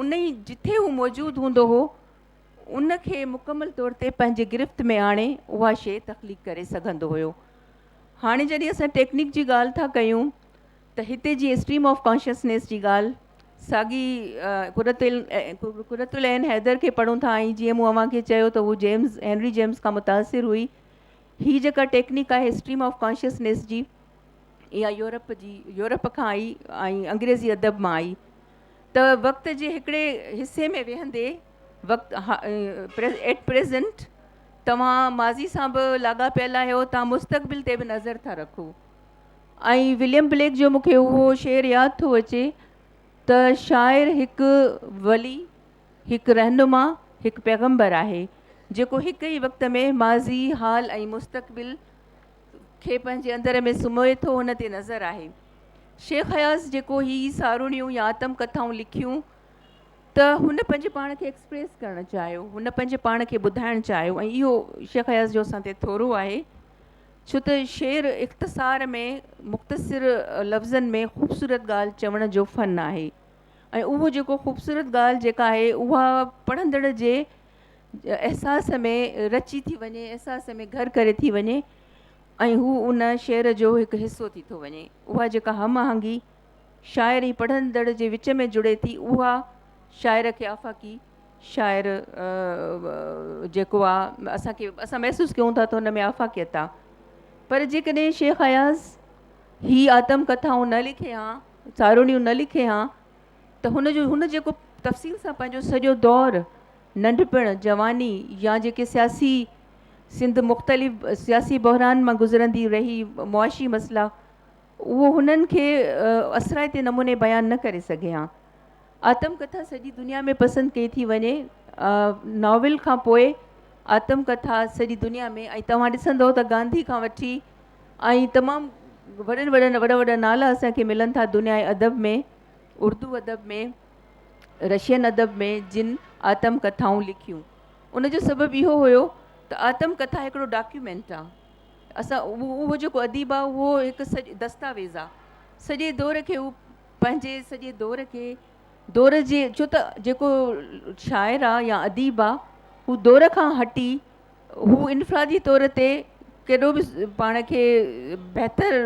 [SPEAKER 2] ان ئي جٿي هو موجود هوندو هو ان کي مڪمل طور تي پنهنجي گرفت ۾ آڻي اها شيء تخليق ڪري سگهندو هيو. هاڻي جڏهن اسان ٽيڪنيڪ جي ڳالهه ٿا ڪيون ته هتي جي اسٽريم آف ڪانشسنيس جي ڳالهه ساڳي قرة العين حيدر کي پڙهون ٿا ۽ جيئن مون اوهان کي چيو ته هو جيمز هينري جيمز کان متاثر هئي. هي جيڪا ٽيڪنيڪ آهي اسٽريم آف ڪانشسنيس جي اها يورپ جي يورپ کان آئي ۽ انگريزي ادب مان آئي ته وقت جي هڪڙي حصي ۾ ويهندي وقت ايٽ پريزنٽ توهان ماضي سان به لاڳاپيل آهيو توهان مستقبل تي به نظر ٿا رکو ۽ وليم بليڪ جو مونکي اهو شعر ياد ٿو اچي ته شاعر هڪ ولي هڪ رهنما هڪ پيغمبر آهي جيڪو هڪ ئي وقت ۾ ماضي حال ۽ مستقبل کي پنهنجي اندر ۾ سموئي ٿو ان تي نظر آهي. شيخ اياز جيڪو هي ساروڻيون يا آتم ڪٿائون لکيون ته هن پنهنجي پاڻ کي ايڪسپريس ڪرڻ چاهيو، هن پنهنجي پاڻ کي ٻڌائڻ چاهيو ۽ اهو شيخ اياز جو اسان تي ٿورو آهي ڇو ته شعر اختصار ۾ مختصر لفظن ۾ خوبصورت ڳالهه چوڻ جو فن آهي ۽ اهو جيڪو خوبصورت ڳالهه جيڪا آهي اها پڙهندڙ جي احساس ۾ رچي ٿي وڃي، احساس ۾ گهر ڪري ٿي وڃي ۽ هو ان شعر جو هڪ حصو ٿي ٿو وڃي. اها جيڪا هم آهنگي شاعر ۽ پڙهندڙ جي وچ ۾ جڙي ٿي اها شاعر کي آفاقي شاعر جيڪو آ اسان کي اسان محسوس ڪيون ٿا ته ان ۾ آفاقيت آ پر جيڪڏهن شيخ اياز هي آتم ڪٿائون نه لکي ها، ساروڻيون نه لکي ها ته هن جو هن جيڪو تفصيل سان پنهنجو سڄو دور ننڍپڻ، جواني يا جيڪي سياسي سنڌ مختلف سياسي بحران مان گذرندي رهي، معاشي مسئلا، اهو هنن کي اثرائتي نموني بيان نه ڪري سگهي ها. آتم ڪٿا سڄي دنيا ۾ پسند ڪئي ٿي وڃي. ناول کان پوء آتم ڪٿا سڄي دنيا ۾ ۽ توهان ڏسندؤ ته گانڌي کان وٺي ۽ تمام وڏن وڏن وڏا وڏا نالا اسان کي ملن ٿا دنيا ادب ۾ اردو ادب ۾، رشين ادب ۾ جن آتم ڪٿائون لکيون. ان جو سبب اهو هيو ته آتم ڪٿا هڪڙو ڊاڪيومينٽ آ. اسان اهو جيڪو اديب آ اهو هڪ سڄي دستاويز آ. سڄي دور کي هو پنهنجي سڄي دور کي دور جي ڇو ته جيڪو شاعر آ يا اديب آ هو دور کان هٽي هو انفرادي طور تي ڪيڏو به پاڻ کي بهتر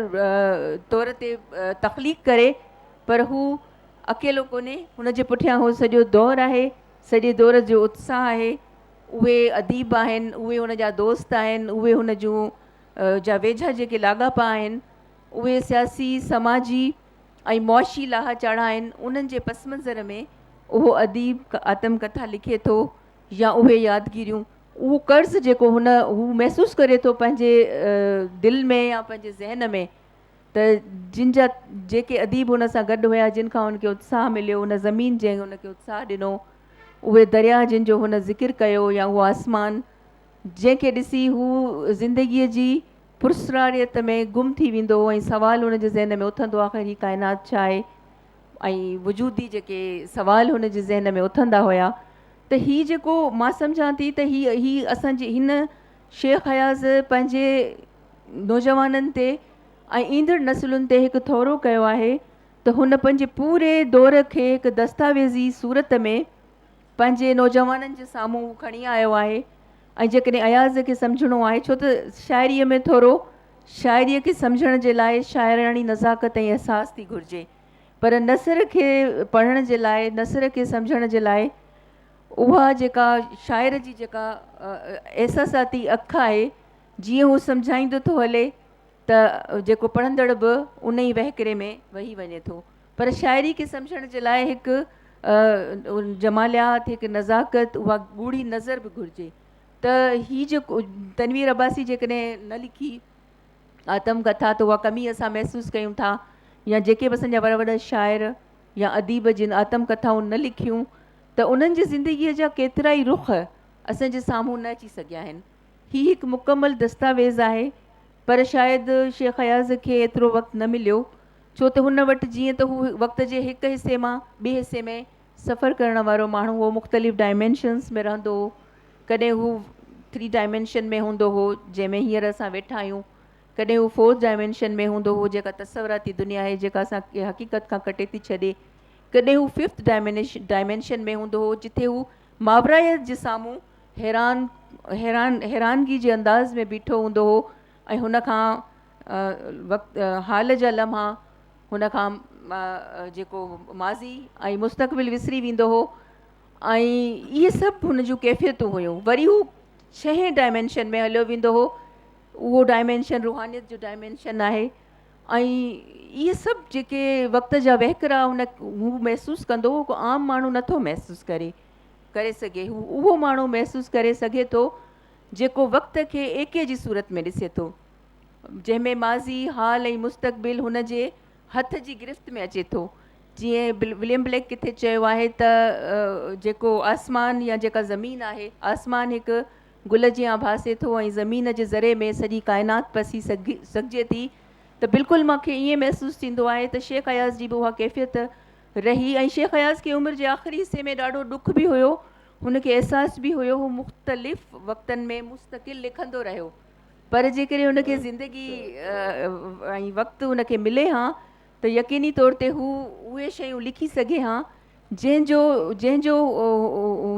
[SPEAKER 2] طور تي تخليق ڪري پر هو اڪيلو ڪونهي، هن جي پٺيان هو سڄو دور آهي، سڄي دور جو اتساهه آهي، اهي اديب آهن، اهي هن جا دوست آهن، اهي هن جون جا ويجها جيڪي لاڳاپا آهن، اهي سياسي، سماجي ۽ معاشي لاها چاڙها آهن، انهن جي پس منظر ۾ اهو اديب آتم ڪٿا لکي ٿو يا اهي يادگيريون، اهو قرض جيڪو هن هو محسوس ڪري ٿو پنهنجي دل ۾ يا پنهنجي ذهن ۾ ته جن جا جيڪي اديب هن سان گڏ هيا، جن کان هن کي اتساهه مليو، ان زمين جنهن هن کي اتساهه ڏنو، اهي درياهه جن جو هن ذڪر ڪيو يا اهو آسمان جنهن کي ڏسي هو زندگيء جي پراسراريت ۾ گم ٿي ويندو هو ۽ سوال هن جي ذهن ۾ اٿندو آخر هي ڪائنات ڇا آهي ۽ وجودي جيڪي سوال هن جي ذهن ۾ اٿندا هيا ته هي جيڪو مان سمجهان ٿي ته هي هي اسان جي هن شيخ اياز پنهنجي نوجوانن تي ۽ ايندڙ نسلن تي هڪ ٿورو ڪيو آهي ته هن پنهنجي پوري دور کي هڪ دستاويزي صورت ۾ پنهنجي نوجوانن جي سامهون هو کڻي آيو آهي ۽ جيڪڏهن اياز کي سمجهڻو آهي ڇو ته شاعريء ۾ ٿورو شاعريء کي سمجهڻ جي لاء شاعراڻي نزاڪت ۽ احساس ٿي گهرجي پر نثر کي پڙهڻ جي لاء نثر کي سمجهڻ جي لاء اها جيڪا شاعر جي جيڪا احساساتي اک آهي جيئن هو سمجهائيندو ٿو هلي ته جيڪو پڙهندڙ به ان ئي وهڪري ۾ وهي وڃي ٿو پر شاعري کي سمجهڻ جي لاء هڪ جماليات هڪ نزاڪت اها ڳوڙهي نظر به گهرجي ته هي جيڪو تنوير عباسي جيڪڏهن نه لکي آتم ڪٿا ته اها ڪمي اسان محسوس ڪيون ٿا يا جيڪي به اسان جا وڏا وڏا شاعر يا اديب جن آتم ڪٿائون نه لکيون ته انهن جي زندگيء جا ڪيترائي رخ اسان جي سامهون نه اچي سگهيا آهن هي هڪ مڪمل دستاويز آهي پر شايد شيخ اياز کي ايترو وقت نه مليو ڇو ته هن وٽ جيئن ته هو وقت جي هڪ حصي مان ٻئي حصي ۾ سفر ڪرڻ وارو ماڻهو هو مختلف ڊائمينشنز ۾ رهندو هو ڪڏهن هو ٿري ڊائمينشن ۾ هوندو هو جنهن ۾ هينئر اسان ويٺا آهيون ڪڏهن هو فورٿ ڊائمينشن ۾ هوندو هو جيڪا تصوراتي دنيا آهي جيڪا اسان کي حقيقت کان ڪٽي ٿي ڇڏي ڪڏهن هو ففٿ ڊائمينشن ۾ هوندو هو جتي هو ماورائيت جي سامهون حيران حيران حيرانگي جي انداز ۾ بيٺو هوندو هو ۽ هن کان وقت حال جا لمحا هن کان جيڪو ماضي ۽ مستقبل وسري ويندو هو ۽ اهي سڀ هن جون ڪيفيتون هيون وري هو ڇهين ڊائمينشن ۾ هليو ويندو هو اهو ڊائمينشن روحانيت جو ڊائمينشن آهي. ۽ اهي سڀ جيڪي وقت جا وهڪرا هن هو محسوس ڪندو هو ڪو عام ماڻهو نٿو محسوس ڪري ڪري سگهي هو اهو ماڻهو محسوس ڪري سگهي ٿو جيڪو وقت کي ايڪي جي صورت ۾ ڏسي ٿو جنهن ۾ ماضي حال ۽ مستقبل هن جي هٿ جي گرفت ۾ اچي ٿو جيئن وليم بليڪ ڪٿي چيو آهي ته جيڪو آسمان يا جيڪا زمين آهي آسمان هڪ گل جيان ڀاسي ٿو ۽ زمين جي ذري ۾ سڄي ڪائنات پسي سگهجي ٿي ته بلڪل مان کي ائين محسوس ٿيندو آهي ته شيخ اياز جي به اها ڪيفيت رهي ۽ شيخ اياز کي عمر جي آخري حصي ۾ ڏاڍو ڏک به هيو هن کي احساس به هيو هو مختلف وقتن ۾ مستقل لکندو رهيو پر جيڪڏهن هن کي زندگي ۽ وقت هن کي ملي هان ته يقيني طور تي هو اهي شيون لکي سگهي هان جنهن جو جنهن جو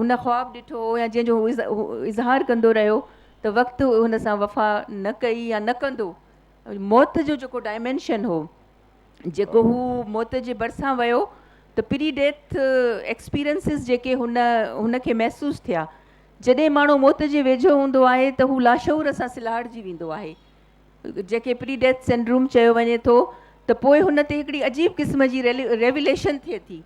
[SPEAKER 2] هن خواب ڏٺو هو يا جنهن جو هو اظهار ڪندو رهيو ته وقت هن سان وفا نه ڪئي يا نه ڪندو. موت جو جيڪو ڊائمينشن هو جيڪو هو موت جي ڀرسان ويو ته پري ڊيٿ ايڪسپيرينسز جيڪي هن هن کي محسوس ٿيا جڏهن ماڻهو موت جي ويجهو هوندو آهي ته هو لاشعور سان سلهاڙجي ويندو آهي جنهن کي پري ڊيٿ سنڊروم چيو وڃي ٿو ته پوء هن تي هڪڙي عجيب قسم جي ريوليشن ٿئي ٿي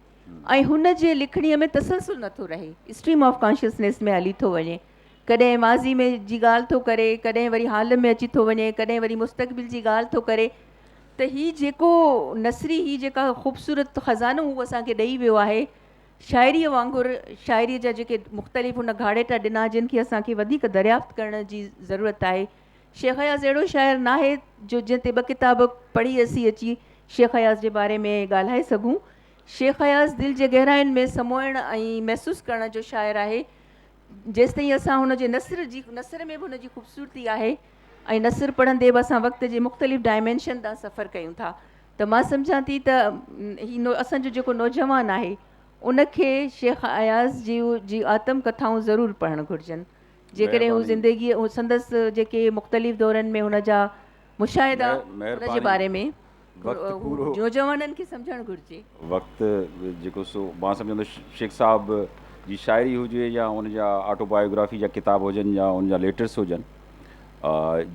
[SPEAKER 2] ۽ هن جي لکڻيء ۾ تسلسل نٿو رهي اسٽريم آف ڪانشسنيس ۾ هلي ٿو وڃي ڪڏهن ماضي ۾ جي ڳالهه ٿو ڪري ڪڏهن وري حال ۾ اچي ٿو وڃي ڪڏهن وري مستقبل جي ڳالهه ٿو ڪري ته هي جيڪو نثري هي جيڪا خوبصورت خزانو هو اسان کي ڏئي ويو آهي شاعريء وانگر شاعريء جا جيڪي مختلف هن گهاڙيٽا ڏنا جن کي اسان کي وڌيڪ دريافت ڪرڻ جي ضرورت آهي شيخ اياز اهڙو شاعر ناهي جو جنهن تي ٻه ڪتاب پڙهي اسين اچي شيخ اياز جي باري ۾ ڳالهائي سگهون. شيخ اياز دل جي گهراين ۾ سموئڻ ۽ محسوس ڪرڻ جو شاعر آهي. جيستائين اسان هن جي نثر جي نثر ۾ به هن جي خوبصورتي آهي ۽ نثر پڙهندي به اسان وقت جي مختلف ڊائمينشن ڏانهن سفر ڪيون ٿا ته مان سمجهان ٿي ته هي اسان جو جيڪو نوجوان آهي ان کي شيخ اياز جي جي آتم ڪٿائون ضرور پڙهڻ گهرجن. جيڪڏهن هو زندگيء سندس جيڪي مختلف دورن ۾ هن جا مشاهدا ان جي باري ۾ نوجوانن کي سمجهڻ گهرجي.
[SPEAKER 1] وقت جيڪو سو مان سمجهان ٿو شيخ صاحب جي شاعري هجي يا ان جا آٽو بايوگرافي جا ڪتاب هجن يا ان جا ليٽرس هجن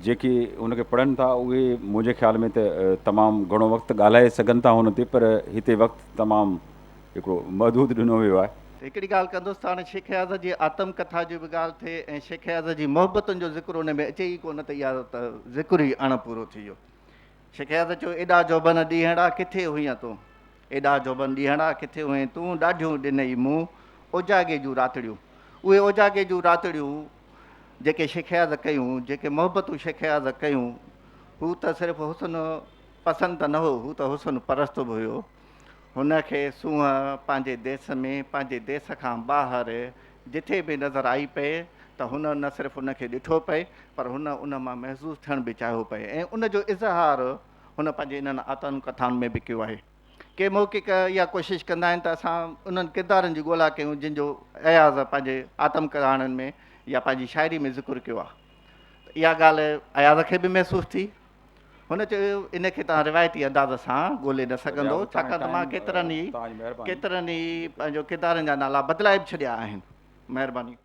[SPEAKER 1] جيڪي ان کي پڙهن ٿا اهي منهنجي خيال ۾ ته تمام گهڻو وقت ڳالهائي سگهن ٿا هن تي پر هتي وقت تمام هڪڙو محدود ڏنو ويو آهي.
[SPEAKER 3] هڪڙي ڳالهه ڪندس ته هاڻي شيخ اياز جي آتم ڪٿا جي به ڳالهه ٿئي ۽ شيخ اياز جي محبتن جو ذڪر ان ۾ اچي ئي ڪونه ته اها ته ذڪر ئي اڻ پورو ٿي ويو. شيخ اياز چيو، ايڏا جوڀن ڏينهڙا ڪٿي هئين تون، ايڏا جوڀن ڏينهڙا ڪٿي هئين تون، ڏاڍيون ڏنئي مون اوجاڳي جون راتڙيون. اهي اوجاڳي جون راتڙيون جيڪي شيخ اياز ڪيون، جيڪي محبتون شيخ اياز ڪيون، هو ته صرف حسن پسند ته نه هو، هو ته حسن پرست به هيو. هن کي سونهن پنهنجي ديس ۾، پنهنجي ديس کان ٻاهر جٿي به نظر آئي پئي ته هن نه صرف ان کي ڏٺو پئي پر هن ان مان محظوظ ٿيڻ به چاهيو پئي ۽ ان جو اظهار هن پنهنجي انهن آتم ڪٿائن ۾ به ڪيو آهي. ڪي محقق اها ڪوشش ڪندا آهن ته اسان انهن ڪردارن جي ڳولا ڪيون جن جو اياز پنهنجي آتم ڪهاڻين ۾ يا پنهنجي شاعري ۾ ذڪر ڪيو آهي ته اها ڳالهه اياز کي به محسوس ٿي هن چيو ان کي توهان روايتي انداز سان ڳولي نه سگهندو ڇاڪاڻ ته مان ڪيترن ئي ڪيترن ئي پنهنجو ڪردارن جا نالا بدلائي به ڇڏيا آهن. مهرباني.